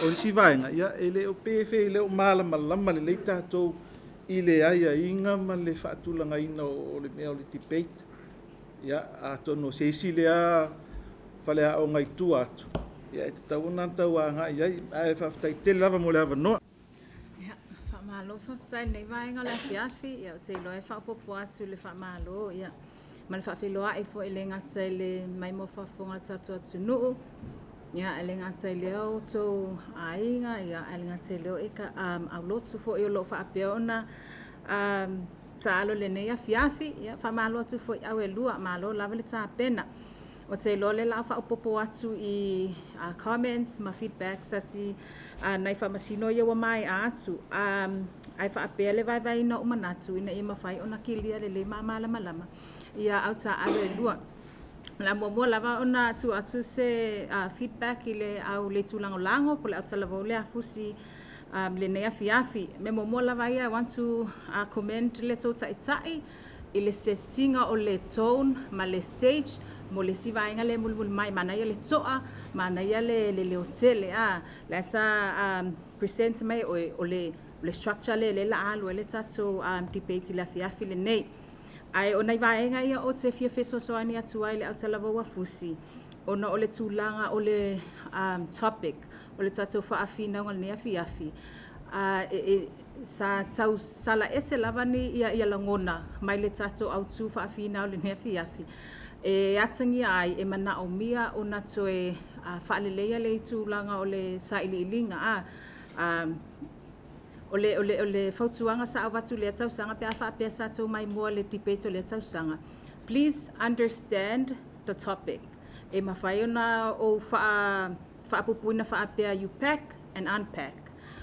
O isi vaega, ia e le o pe fe e le o malamalama lelei tatou i le aiaiga ma le faatulagaina o le mea o le debate. Ia, atonu o se isi lea faleaoga i tua atu, ia e tatau ona tau agai i ai. Ae faafetai tele lava mo le avanoa. Ia, faamalo faafetai i lenei vaega o le afiafi. Ia, ou te iloa e faaopoopo atu le faamalo ia, ma le faafeiloai foi e le gata i le maimoa faafofoga a le tatou atunuu, ia, e le gata i lea o outou aiga, ia, ae le gata i lea o eka, um, aulotu foi o lo o faapea ona um, taalo i lenei afiafi. Ia, faamalo atu foi i au e lua, malo lava le tapena. Ou te iloa o lea o le a faaopoopo atu i comments ma feedbacks a si nai faamasino ia ua maea atu. Ae faapea le vaevaeina o ou manatu ina ia mafai ona kilia lelei ma malamalama ia au taaalo e lua. O le a muamua lava ona tuu atu se feedback i le au le itu lagolago po o le autalavou lea a Fusi i lenei afiafi. O le mea muamua lava ia, I want to commend le tou taitai i le setiga o le tone ma le stage mo le isi vaega lea e mulimuli mai. Manaia le to'a, manaia le leotele a. La e sa present mai e oe o le structure lea lea la a alu ai le tatou debate i le afiafi lenei. Ae o nai vaega ia ou te fia fesoasoani atu ai i le autalavou a Fusi, ona o le tulaga o le um, topic o le tatou faafinauga i lenei afiafi, uh, e, e, sa tau sala ese lava ni ia, ia lagona mai le tatou autū faafinau i lenei afiafi, e atagia ai e manaomia ona toe uh, faaleleia le itulaga o le sailiiliga a um, O le, o le, o le fautuaga sa avatu i lea tausaga pe a faapea sa tou maimoa i le debate o lea tausaga, please understand the topic. E mafai ona ou faa, faapupuina faapea you pack and unpack.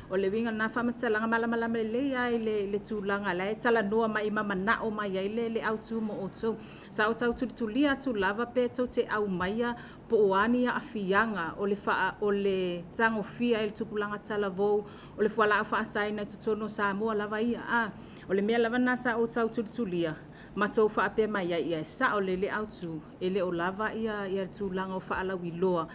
O le uiga o lena faamatalaga malamalama lelei lava i le, i le tulaga la e talanoa mai ma manao mai ai le, le autu mo outou. Sa ou tau tulitulia atu lava pe tou te aumaia po o a ni aafiaga o le faa, o le tagofia e le tupulaga talavou o le fualaau faasaina i totonu o Samoa lava ia. A, o le mea lava lena sa ou tau tulitulia ma tou faapea mai ai, ia e sao le le autu, e le o lava ia ia le tulaga o faalauiloa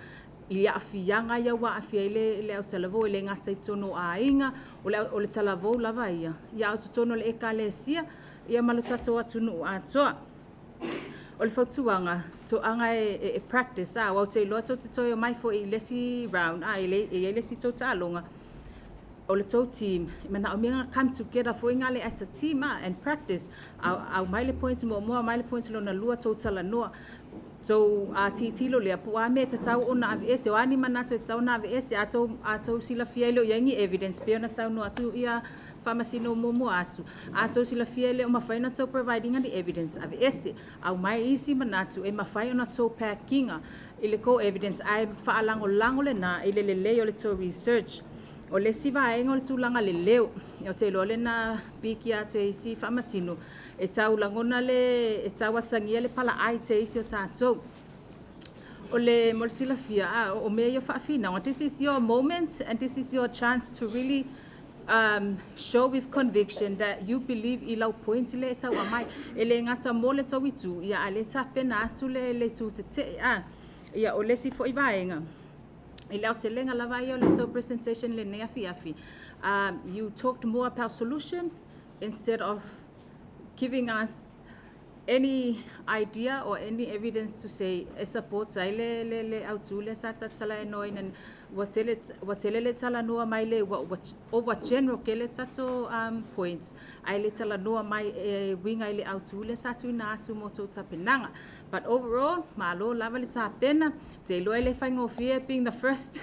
i aafiaga ia ua aafia ai le le autalavou, e le gata i totonu o aiga, o le o le talavou lava ia, ia a o totonu o le Ekalesia ia ma lo tatou atunuu atoa. O le fautuaga, toaga e, e, e practice, a, aua ou te iloa tou te toe omai foi i le isi round, a, e, e i ai le isi tou taaloga, o le tou team, e manaomia na come together foi na le as a team, a, and practice. Au, aumai le point muamua, aumai le point lona lua, tou talanoa, tou a, tilotilo lea, po o a mea e tatau ona aveese, o a ni manatu e tatau ona aveese, a tou, a tou silafia e le o i ai ni evidence, pei ona saunoa atu ia faamasino muamua atu. A tou silafia e le o mafai ona tou provide ina ni evidence, aveese. Aumai isi manatu e mafai ona tou pack ina i le tou evidence ae faalagolago lena i le lelei o le tou research. O le isi vaega o le tulaga le leo, ou te iloa lena pikia atu e isi faamasino, e tau lagona le, e tau atagia le palaai te isi o tatou. O le, mo le silafia, a, o mea ia o faafinauga, this is your moment and this is your chance to really um, show with conviction that you believe i lau point le e tau aumai. E le gata mo le tou itu, ia a le tapena atu le, le itu tetee. A, ia o le isi foi vaega, i le aotelega lava ia o le tou presentation i lenei afiafi, um, you talked more about solution instead of giving us any idea or any evidence to say e support ai le, le, le autu lea sa talanoaina ua tele, ua tele le talanoa mai le ua, ua over general ke le tatou um, points ae le talanoa mai e uiga i le autu lea sa tuuina atu mo tou tapenaga. But overall, malo lava le tapena, te iloa e le faigofie being the first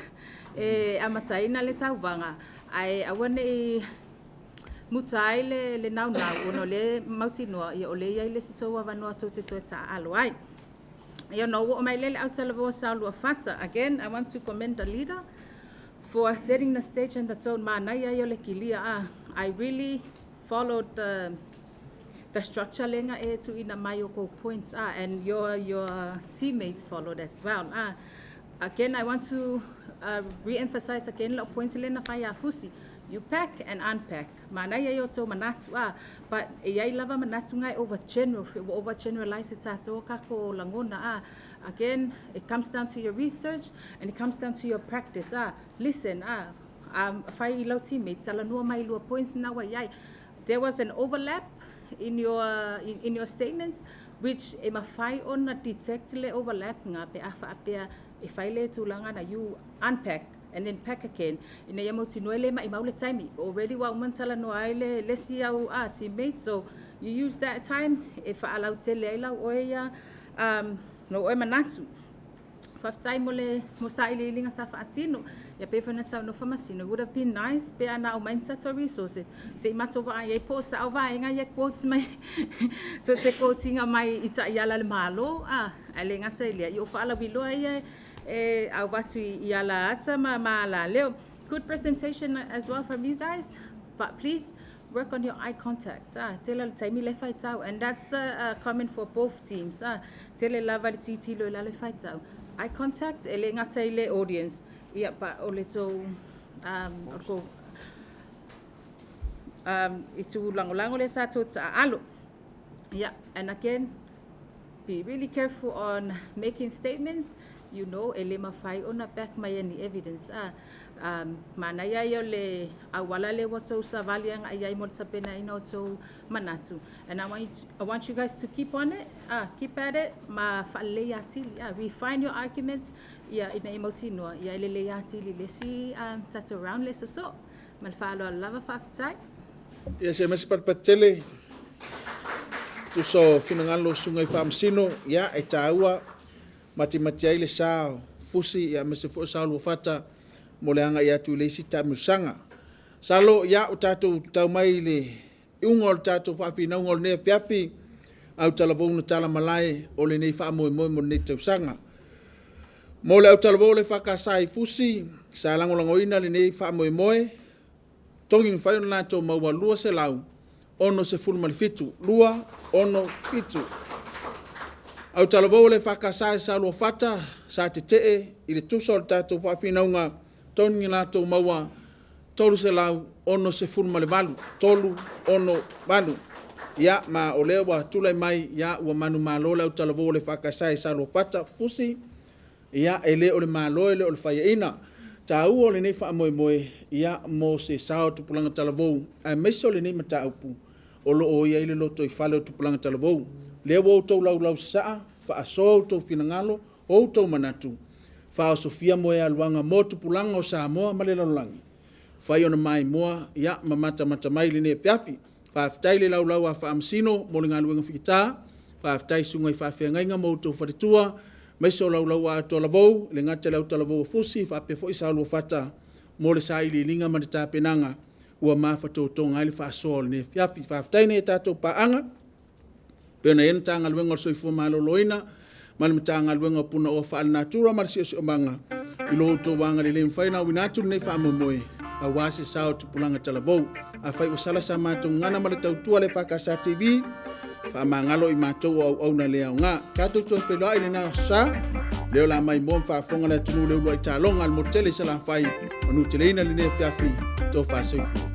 e amataina le tauvaga, ae aua nei muta ai le, le naunau ona o lea e mautinoa ia o lea e i ai le isi tou avanoa tou te toe taaalo ai. Ia ona ou oo mai lea i le autalavou a Saoluafata. Again, I want to commend the leader for setting the stage and the tone. Manaia ia o le kilia. Ah, I really followed the the structure lenga e tuuina mai o kou points ah, and your your teammates followed as well. Ah, again, I want to re-emphasize again lau points lena fai a Fusi. You pack and unpack. Manaia ia o tou manatu, ah, but e iai lava manatu nga e over general, ua over generalize e tatou o kakou lagona, ah. Again, it comes down to your research and it comes down to your practice, ah. Listen, ah, um, fai i lau teammates, talanoa mai i lua points na ua iai. There was an overlap in your, in, in your statements which e mafai ona detect le overlap nga pe a faapea e fai le tulaga na you unpack and then pack again ina ia mautinoa e le maimau le taimi. Already ua uma ona talanoa ai le le isi au a teammate so you use that time e faalautele ai lau oe ia um, lou oe manatu. Faafetai mo le mo sailiiliga sa faatino. Ia pei foi ona saunoa Faamasino, it would have been nice pe ana aumai ni tatou resources se i matou vaai ai po o sao vaega ia e quotes mai tou te quote ina mai i taiala a le Malo a, ae le gata i lea, i o faalauiloa ia e avatu i ala ata ma, ma ala leo. Good presentation as well from you guys, but please work on your eye contact. Ah, tele o le taimi le faitau, and that's a, a comment for both teams. Ah, tele lava le titilo i lalo i faitau. Eye contact, e le gata i le audience, ia pa o le tou, um, o le kou, um, i tūlagolago lea sa tou taaalo. Yeah, and again, be really careful on making statements. you know, e le mafai ona back mai e ni evidence a. Manaia ia o le auala lea ua tou savali agai i ai mo le tapenaina o tou manatu. And I want you, to, I want you guys to keep on it, keep at it, ma faalelei atili. Refine your arguments, ia, ina ia mautinoa, ia e lelei atili le isi tatou round le sosoo. Ma le faaaloalo lava, faafetai. Ia se masi patapata tele tusa o finagalo o susuga i faamasino, ia e taua matimati ai le sa o Fusi ia aemaise foi o Saoluafata mo le agai atu i le isi taamilosaga. Masalo ia ua tatou tau mai i le iuga o le tatou faafinauga o lenei afiafi, autalavou na tala malae o lenei faamoemoe mo lenei tausaga. Mo le autalavou o le EFKS i Fusi, sa lagolagoina lenei faamoemoe, togi mafai ona latou maua 267, 267. Autalavou o le EFKS i Saoluafata, sa tetee i le tusa o le tatou faafinauga, togi latou maua 368, 368. Ia, ma o lea ua tulai mai, ia, ua manumalo le autalavou o le EFKS i Saoluafata, Fusi, ia, e le o le Malo e le o le faiaina. Taua o lenei faamoemoe, ia, mo se sao o tupulaga talavou, aemaise o lenei mataupu o lo o i ai le lotoifale o tupulaga talavou. Lea ua outou laulau sasaa, faasoa outou finagalo, outou manatu, faaosofia moealuaga mo tupulaga o Samoa ma le lalolagi, fai ona maimoa ia ma matamata mai i lenei afiafi. Faafetai le laulau a Faamasino mo le galuega fita, faafetai i susuga i faafeagaiga ma outou faletua, aemaise o laulau a Atoalavou, le gata i le autalavou o Fusi faapea foi Saoluafata mo le sailiiliga ma le tapenaga ua mafatotoga ai le faasoa o lenei afiafi. Faafetai i a tatou paaga, pei ona i ai le Matagaluega o le Soifua Maloloina ma le Matagaluega o Punaoa Faalenatura ma le Siosiomaga i lo outou agalelei mafai ona auina atu lenei faamoemoe aua se sao o tupulaga talavou. Afai ua sala sa matou gagana ma le tautua le EFKS TV, faamagalo i matou o auauna le aoga. Tatou toe feiloai lena aso sa, lea o le a maimoa ma faafofoga le atunuu le uluai taaloga a le motu tele i Salafai, manuteleina lenei afiafi, tofa soifua.